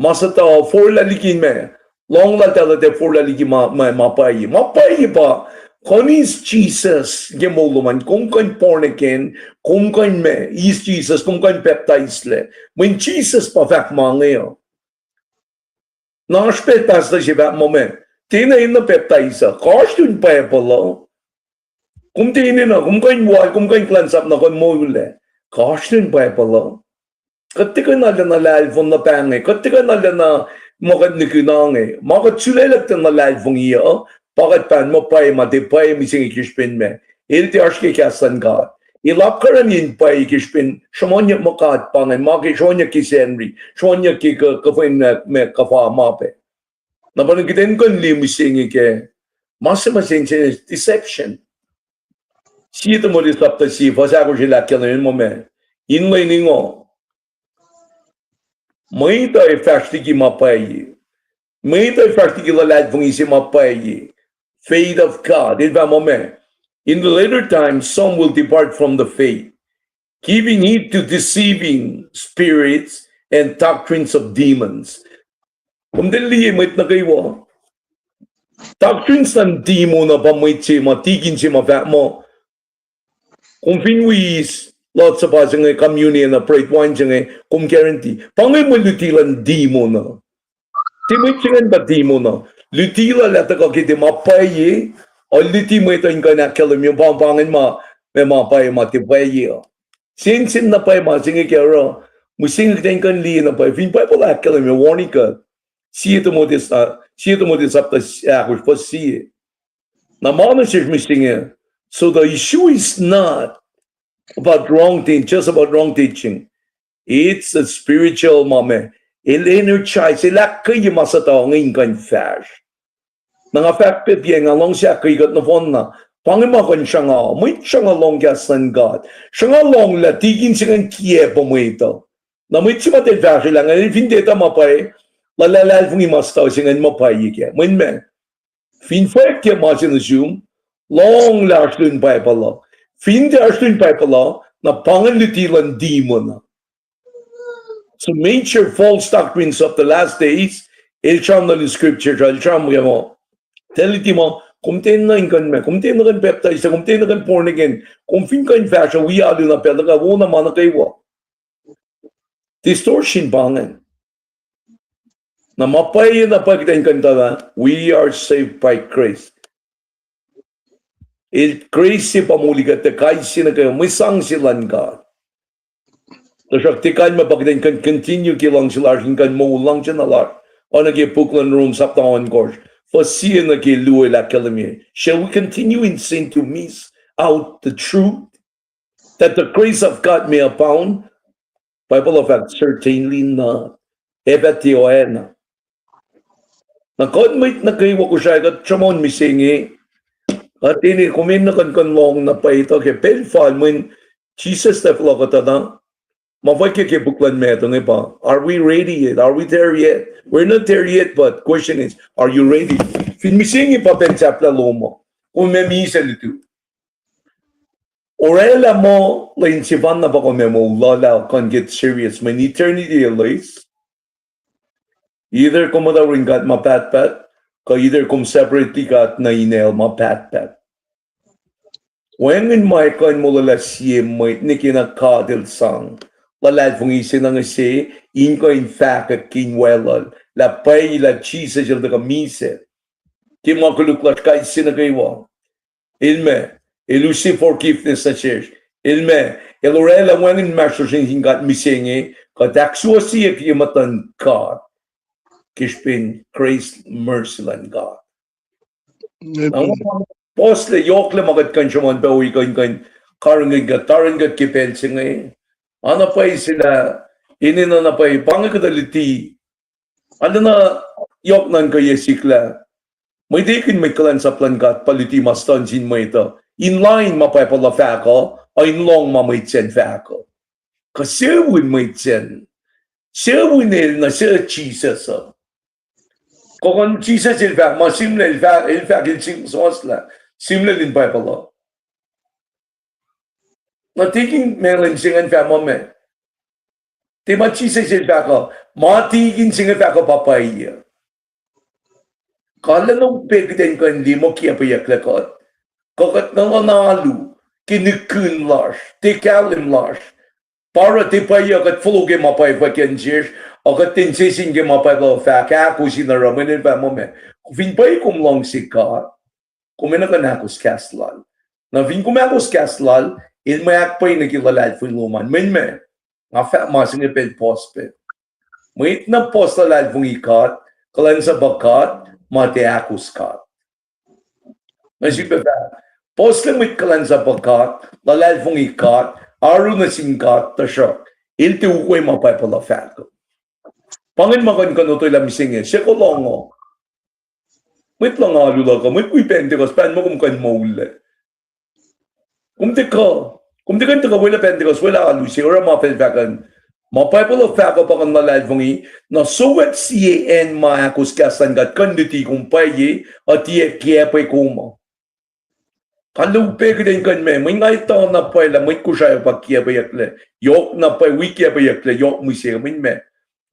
ma suhtuhuh, forlah liki ma, lohng laltahl uh tiac forlah liki ma, ma, ma pwacye. Ma pwacye pa, kom eis Jisus ke moul lom an, kom kuh in born again, kom kuh in ma, eis Jisus, kom kuh in pacptaislac. Mweyen Jisus pa fahk ma inge uh. Na oasr pac pastor se fahk muh ma, tiacna enenuh pacptais uh, kuh oasr lun Bible uh. Kom tiac enenuh, kom kuh in wal, kom kuh in kuhlwacnsap na kuh in moullac, kuh oasr lun Bible uh. Kuht tiac kuh in arulacna luhlahlfongi na pahng inge, kuht tiac kuh in arulacna ma kuht nikihn inge, ma kuht sulaclah kuht in luhlahlfongi uh, pa kuht pahn ma pwacye ma tiac pwacye mihsenge ke srihpen ma, el tiac oasr ke kahs luhn God. El apkuhran in pwacye ke srihpen sruhmuhnyuck ma God pa ingacn, ma ke sruhmuhnyuck ke Sacnri, sruhmuhnyuck ke kuh-, kuhfa in ma, ma kuhfa ma pac. Na pa kuht in kuh in liye mihsenge ke ma se ma sensen, deception. Sie Timothy sapta sie, fuhs ahkosr el ahkkahlwemye muh ma, in lwen ingo, mwet uh ac fahsr liki ma pwacye. Mwet uh ac fahsr liki luhlahlfongi se ma pwacye. Faith of God. El fahk muh ma, in the later times, some will depart from the faith, giving heed to deceiving spirits and doctrines of demons. Kom tiac liye mwet nuh kwewa. Doctrines luhn demon uh pa mwet se ma, tikin se ma fahk muh, kom fin wi eis Lord's Supper se inge, communion uh, bread wine se inge, kom guarantee. Pa inge mwe luti luhn demon uh. Tiac mwet se ingacn pa demon uh. Luti lal ah tuhkuh ke tiac ma pwacye, ac luti mwet uh in kuh in ahkkahlwemye pa, pa ingacn ma, ma, ma pwacye ma tiac pwacye uh. Sensen na pwacye ma se inge ke oruh, mihsenge kuht in kuh in liye na pwacye, fin Bible ahkkahlwemye warning kuht. Sie Timothy, uh, sie Timothy sapta ahkosr fuhs sie. Na ma nuh sesr mihsenge. So the issue is not about wrong thing, just about wrong teaching. It's a spiritual ma ma, el energize, el ahkkweye ma suhtuhuh inge in kuh in fahsr. Na nga fahk pac piac, nga luhngse ahkkweye kuht nohfohnna. Pa inge ma kuh in sruhnga, mwet sruhnga lohng kahs luhn God. Sruhnga lohng lah tikin se ingacn kiacp mwet uh. Na mwet se ma tiac fahsrwelah ingacn, fin tiac etuh ma pwacye, luhlahlfongi ma suhtuhuh se ingacn ma pwacye kac. Mweyen ma, fin fwack ke ma se nuh sum, lohng lah oasr lun Bible uh. Fin tiac oasr lun Bible uh, na pa ingacn luti luhn demon uh. So major false doctrines of the last days, el sramsram nuh in scripture, el sramsram ke ma, tuh luti ma, kom tiac enenuh in kuh in ma, kom tiac enenuh kuh in pacptais, kom tiac enenuh kuh in born again, kom fin kuh in fahsruh wi alu na pacl nuh kwewa, wona ma nuh kwewa. Distortion pa ingacn. Na ma pwacye na pwacye kuht in kuh in etuh lah we are saved by grace. El grace se pa moli kuht tuh kais sie nuh kwewa mwe sang se luhn God. Tuhsruhk tiac kalmac pa kuht in kuh in continue ke luhngse lasr in kuh in moul luhngse na lasr. Oacna ke puk luhn Rom sapta ohnkohsr, fuhs sie nuh ke luo el ahkkahlwemye. Shall we continue in sin to miss out the truth, that the grace of God may abound? Bible uh fahk, certainly not. Ac fah tiac oacna. Na kuht mwet nuh kwewa Kosrae kuht sruhmuhn mihsenge. Kuht tiac, kom enenuh kuh in kuh in lohng na pwacye tuh ke pacl fal mweyen Jisus el fohlohkohtuhna. Ma fwackyuck ke puk luhn Matthew inge pa, are we ready yet? Are we there yet? We're not there yet, but question is, are you ready? Fin mihsenge pa pacl sahflah lom uh, kom ac misac lutu. Orwaclah muh lwen sefanna pa kom ac moul lal ah kuh in get serious mweyen eternity el eis. Either kom muhta yurin God ma pahtpaht, kuh either kom separate liki God nuh in hell ma pahtpaht. Wacngihn ma ac kuh in molwelah sie mwet nwe ke na God el sang luhlahlfongi se nuh se in kuh in fahkwack ke inwacluhl lah pwacye lah Jisus el tuhkuh misac ke ma koluk lasr kais sie nuh kwewa. El ma, el use forgiveness nuh sesr. El ma, el orwaclah wacngihn inmahsrlosr nuh sin God mihsenge, kuht ahksuwohsyeyuck ye muhtuhn God ke srihpen grace, mercy luhn God. Na puhslac yohklac ma kuht kuh in sruhmuhn pac wi kuh in kuh in karihngihn kuht, karihngihn kuht ke pacl se inge. Oacna pwacye se lah, enenuh na pwacye, pa inge kuhtuh luti. Arulacna yohk nuhnkuh ye sikla. Mwet ekihn mwet kuhlwacnsap luhn God pa luti ma stuhn sin mwet uh, in lain ma Bible uh fahk uh, ac in lohng ma mwet sacn fahk uh. Kuh sucu in mwet sacn, sucu in el nuh suc Jisus uh. Kuh kuh in Jisus el fahk ma sihmlac, el fahk, el fahk el sihmlac, sihmlac in Bible uh. Na tikin ma lwen se ingacn fahk muh ma, tiac ma Jisus el fahk uh, ma tikin se inge fahk uh pa pwacye. Kalmac na upac kuht in kuh in liye muh kiacpweyucklac kuht, kuh kuht nuhnuhnkuh alu ke nihkihn lasr, tiac kahlwem lasr, pa oruh tiac pwacye uh kuht fohlohk ke ma pwacye fwackyuck sesr, ac kuht tiac insese ke ma pwacye uh fahk, ahkos in oruh, mweyen el fahk muh ma, fin pwacye kom luhngse God, kom enenuh kuh in ahkos kahs lal. Na fin kom ahkos kahs lal, el mwe ahkpwacye nuh ke luhlahlfongi lom an. Mweyen ma, nga fahk ma se inge pacl puhs pac. Mwet na puhs luhlahlfongi God, kuhlwacnsapuh God, ma tiac ahkos God. Na srihpac fahk, puhslac mwet kuhlwacnsapuh God, luhlahlfongi God, oaru nuh sin God, tuhsruhk el tiac ukwe ma Bible uh fahk. Pa ingacn ma kuh in kuh in otwelah mihsenge, sekuh lohng uh. Mwet lohng alu luhk uh, mwet wi Pentecost, pahn muh kom kuh in moullac. Kom tiac kuh, kom tiac kuh in tuhkuh welah Pentecost, welah alu se, oruh ma pacl fahk an. Ma Bible uh fahk uh pa kuh in luhlahlfongi, na sowet sie acn ma ahkos kahs luhn God kuh in luti kom pwacye, ac tiac kiacpwe kom uh. Kalmac upac kuht in kuh in ma, mweyen nga etuh na pwacye lah mwet Kosrae pa kiacpweyucklac, yohk na pwacye wi kiacpweyucklac, yohk mihsenge, mweyen ma,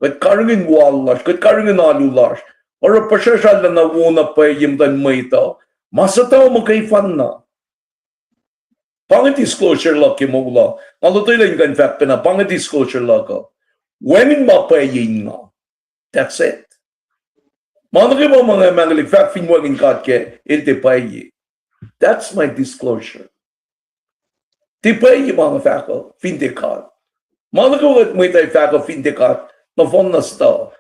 kuht karihngihn wal lasr, kuht karihngihn alu lasr, oruh puhsrasr arulacna wo na pwacye ye muhtuhn mwet uh, ma suhtuhuh muhkwena. Pa inge disclosure luhk ke moul uh. Nga lotwelah in kuh in fahk pacna, pa inge disclosure luhk uh. Wacngihn ma pwacye in nga. That's it. Ma nuh kwewa ma nga mangwelihk fahk fin wacngihn God kac, el tiac pwacye. That's my disclosure. Tiac pwacye ma nga fahk uh, fin tiac God. Ma nuh kwewa mwet uh fahk uh fin tiac God, nohfohn na suhtuhuh.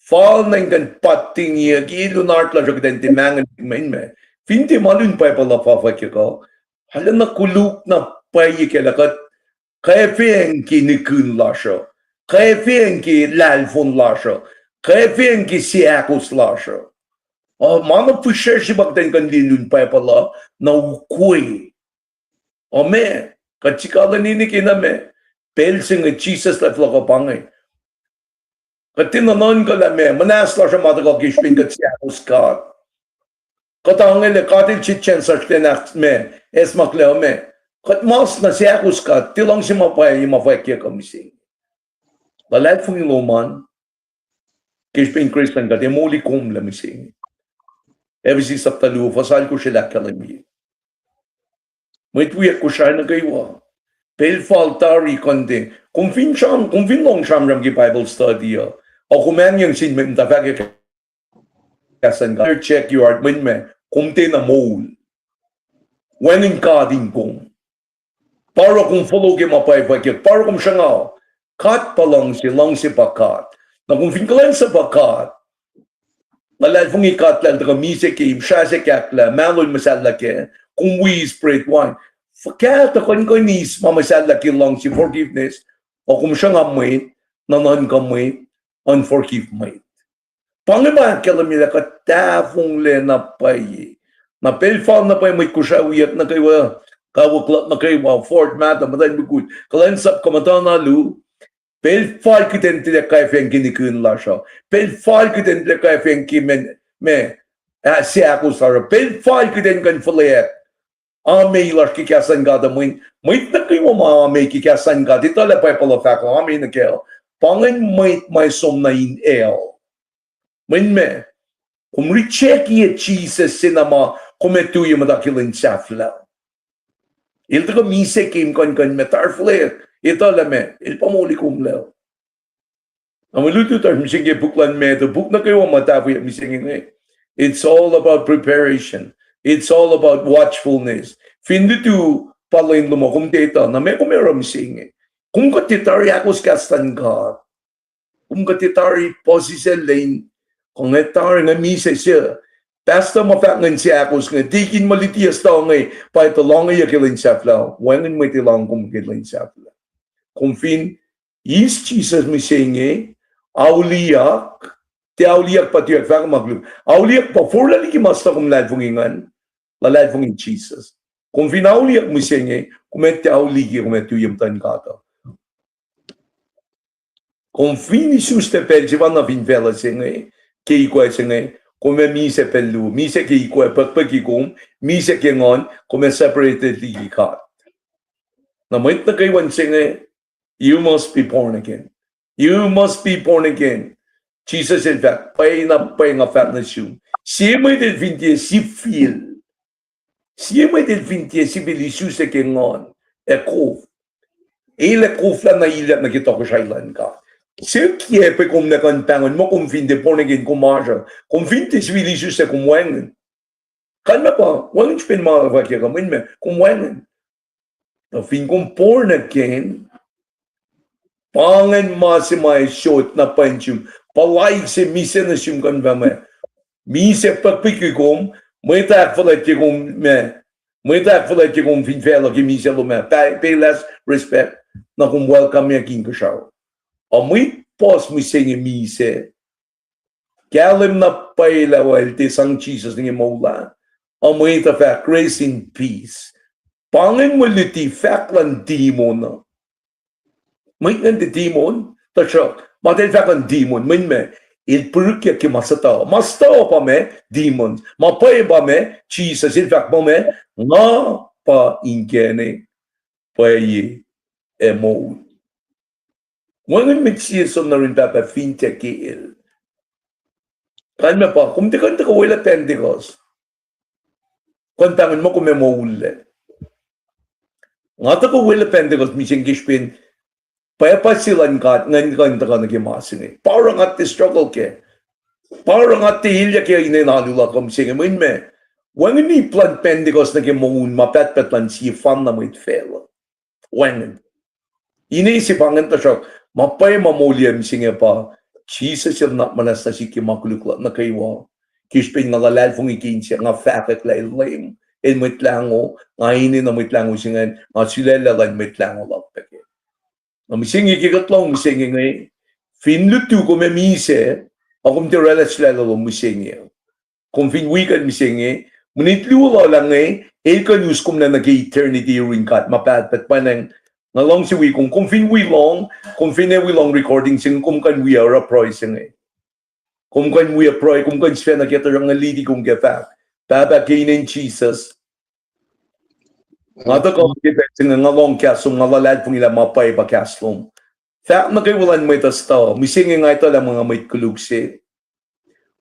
Fal na in kuh in pattingiyuck ke lun heart lasr uh kuht in tiac mangwelihk, mweyen ma, fin tiac ma lun Bible uh fahfwackyuck uh, arulacna koluk na pwacye kac lah kuht kwacfweacng ke nihkihn lasr uh, kwacfweacng ke lahlfon lasr uh, kwacfweacng ke seahkos lasr uh. Uh, ma na fihsracsr se pa kuht in kuh in liye lun Bible uh, na ukwe. Amen. Kuht sikuhlah ninac ke na ma, pacl se inge Jisus el fohlohk uh pa inge. Kuht tiac nuhnuhnkuh lah ma muhnahs lasr uh ma tuhkuh ke srihpen kuht seahkos God. Kuht ange lah God el sitacn sasr ten ahk ma, acsmaklac uh ma, kuht mas na seahkos God, tiac luhngse ma pwacye ma fwackyuck uh mihsenge. Luhlahlfongi lom an, ke srihpen Christian God, ac moli komlac mihsenge. Ephesus sapta luo, fuhs alkosr el ahkkahlwemye. Mwet wiyuck Kosrae nuh kwewa, pacl fal tari kuh in tiac, kom fin sram, kom fin lohng sramsram ke Bible study uh, ac kom ahngyang sin mwet muhta fahkwack kahs luhn God, check your heart, mweyen ma, kom tiacna moul. Wacngihn God in kom. Pa oruh kom follow ke ma pwacye fwackyuck, pa oruh kom sruhnga. God pa luhngse, luhngse pa God. Na kom fin kuhlwacnsap pa God, luhlahlfongi God lah El tuhkuh misac ke, srah se kahklah, mahlwem muhsahllah kac, kom wi eis bread wine. Fuhkah tuh kuh in kuh in eis ma muhsahllah ke luhngse, forgiveness, ac kom sruhnga mwet, nuhnuhnkuh mwet, unforgive mwet. Pa inge ma ahkkahlwemye lah kuht tahfonglac na pwacye. Na pacl fal na pwacye mwet Kosrae wiyuck nuh kwewa, kawuck luhk nuh kwewa, Ford, Mazda, muhtwacn mukul, kuhlwacnsap kuh muhtuhn alu, pacl fal kuht in tilac kwacfeacng ke nihkihn lasr uh. Pacl fal kuht in tilac kwacfeacng ke ma, ma, ah, seahkos lasr uh. Pacl fal kuht in kuh in fuhlweack amei lasr ke kahs luhn God uh. Mweyen mwet nuh kwewa ma amei ke kahs luhn God, etuh lah Bible uh fahk amei nuh kac, pa ingacn mwet ma som nuh in hell. Mweyen ma, kom reject-i Jisus se na ma kom ac tui muhta ke lwen sahflah. El tuhkuh misac ke kom kuh in kuh in ma tahfonglac, etuh lah ma El pa moli kom lac. Na mwe lutlut lasr mihsenge puk luhn Matthew, puk nuh kwewa ma tahfonglac mihsenge inge. It's all about preparation. It's all about watchfulness. Fin lutu pa lwen luhn ma kom tiac etuh, na ma kom ac oruh mihsenge? Kom kuh tiac tari ahkos kahs luhn God. Kom kuh tiac tari puhsisacl lwen, kom kuh tiac tari, nga misac se. Pastor ma fahk ingacn seahkos inge, tikin ma luti estuh inge, pa etuh lohngeyuck ke lwen sahflah. Wacngihn mwet elan kom ke lwen sahflah. Kom fin eis Jisus mihsenge, auliyak, tiac auliyak pa tuyak fahk ma koluk. Auliyak pa forlah liki ma stuh kom luhlahlfongi ingacn, luhlahlfongi Jisus. Kom fin auliyak mihsenge, kom ac tiac auliyak, kom ac tui muhtuhn God uh. Kom fin isuslac pacl sefanna fin facluh se inge, ke ikoac se inge, kom ac misac pacl luo, misac ke ikoac, pukpuki kom, misac ke nguhn, kom ac separated liki God. Na mwet nuh kwewa se inge, you must be born again. You must be born again. Jisus El fahk, pwacye na pwacye nga fahk nuh sum, sie mwet el fin tiac sifil, sie mwet el fin tiac sifil isuslac ke nguhn ac kof, el ac koflah na ilyak nuh ke tohkohsrahi luhn God. Siyuck kiacpwe kom na kuh in pahngon muh kom fin tiac born again kom oasr uh, kom fin tiac sifil isuslac kom wacngihn. Kalmac pa wacngihn srihpen ma fahkyuck uh, mweyen ma, kom wacngihn. Na fin kom born again, pa ingacn ma se ma ac sot na pwacn sum, puhlaik se misac nuh sum kuh in fahk ma, misac pukpuki kom, mwet ahkfuhlwactye kom ma, mwet ahkfuhlwactye kom fin facluh ke misac lom ah, pay, pay less respect, na kom welcome-yac ke inkuhsrao. Ac mwet puhs mihsenge misac, kahlwem na pwacye lah el tiac sang Jisus nuh ke moul ah, ac mwet uh fahk rest in peace. Pa ingacn mwe luti fahk luhn demon uh. Mwet ingacn tiac demon, tuhsruhk ma el fahk luhn demon, mweyen ma, el pirikyak ke ma suhtuhuh. Ma suhtuhuh pa ma, demon. Ma pwacye pa ma, Jisus el fahk pa ma, nga pa inkacnek, pwacye, ac moul. Wacngihn mwet sie som nuh yurin Pahpah fin tiac kacl. Kalmac pa, kom tiac kuh in tuhkuh welah Pentecost kuh in pahngon muh kom ac moul lac. Nga tuhkuh welah Pentecost mihsenge ke srihpen pwacpa se luhn God ingacn kuh in tuhkuh nuh ke ma se inge. Pa oruh nga tiac struggle kac. Pa oruh nga tiac elyah ke inen alu luhk uh mihsenge, mweyen ma, wacngihn ip luhn Pentecost nuh ke moul ma pahtpaht luhn sie fanna mwet facluh. Wacngihn. Ine se pa ingacn, tuhsruhk ma pwacye ma mouliyac mihsenge pa, Jisus el nuhnak muhnahs nuh sihk ke ma koluk luhk nuh kwewa. Ke srihpen nga luhlahlfongi ke insiyacsr, nga fahkwack lah el Leum, el Mwet Lahngo, nga enenuh Mwet Lahngo se ingacn, nga sulaclah luhn Mwet Lahngo luhk pac kac. Na mihsenge ke kuht lohng mihsenge inge, fin lutu kom ac misac, ac kom tiac oraclah sulaclah lom mihsenge, kom fin wi kuht mihsenge, minit luo lal inge, el kuh in us kom lac nuh ke eternity yurin God ma pahtpaht. Pwacnwacng, nga luhngse wi kom, kom fin wi lohng, kom fin ac wi lohng recording se inge, kom kuh in wi oruh pruhe se inge. Kom kuh in wi pruhe, kom kuh in sifacna ke tuhsruhk nga liti kom ke fahk, Pahpah, ke inen Jisus, nga tuhkuh ke pacl se inge, nga lohng kahs lom, nga luhlahlfongi lah ma pwacye pa kahs lom. Fahk nuh kwewa luhn mwet uh suhtuhuh, mihsenge nga etuh lah ma nga mwet koluk se.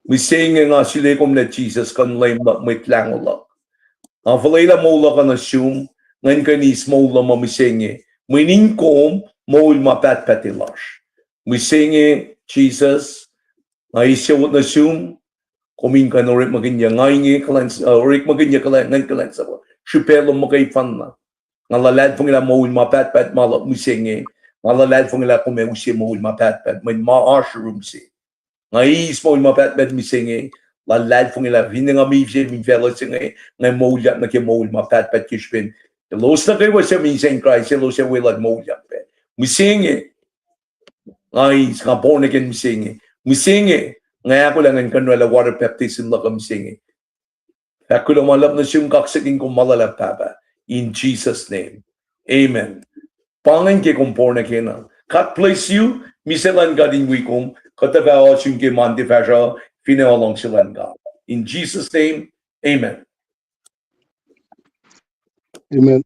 Mihsenge nga sule kom lah Jisus kuh in Leum luhk, Mwet Lahngo luhk. Nga fuhlwelah moul luhk uh nuh sum, ngan kuh in eis moul luhk uh mihsenge, mweyen in kom moul ma pahtpaht lasr. Mihsenge, Jisus, nga eis yowos nuh sum, kom in kuh in orekmakihnyuc nga inge kuhlwacns-, uh, orekmakihnyuc kuhlwacng, ngan kuhlwacnsap uh. srihpac lom muhkwena. Nga luhlahlfongi lah moul ma pahtpaht ma luhk mihsenge. Nga luhlahlfongi lah kom ac use moul ma pahtpaht mweyen ma oasr yurum se. Nga eis moul ma pahtpaht mihsenge, luhlahlfongi lah finne nga misac fin facluh se inge, nga moulyak nuh ke moul ma pahtpaht ke srihpen elos nuh kwewa suc misac in Kraist, elos ac weluhl moulyak pac. Mihsenge, nga eis, nga born again mihsenge. Mihsenge, nga ahkolah ngan kuhnraclah water baptism luhk uh mihsenge. Fahk kuloh ma luhlahp nuh sum, kaksakihn kom ma luhlahp Pahpah. In Jesus' name. Amen. Pa ingacn ke kom born again uh. God bless you. Misac luhn God in wi kom. Kuhtuh fah ohsun ke Monday fahsruh, finne luhngse luhn God. In Jesus' name, amen. Amen.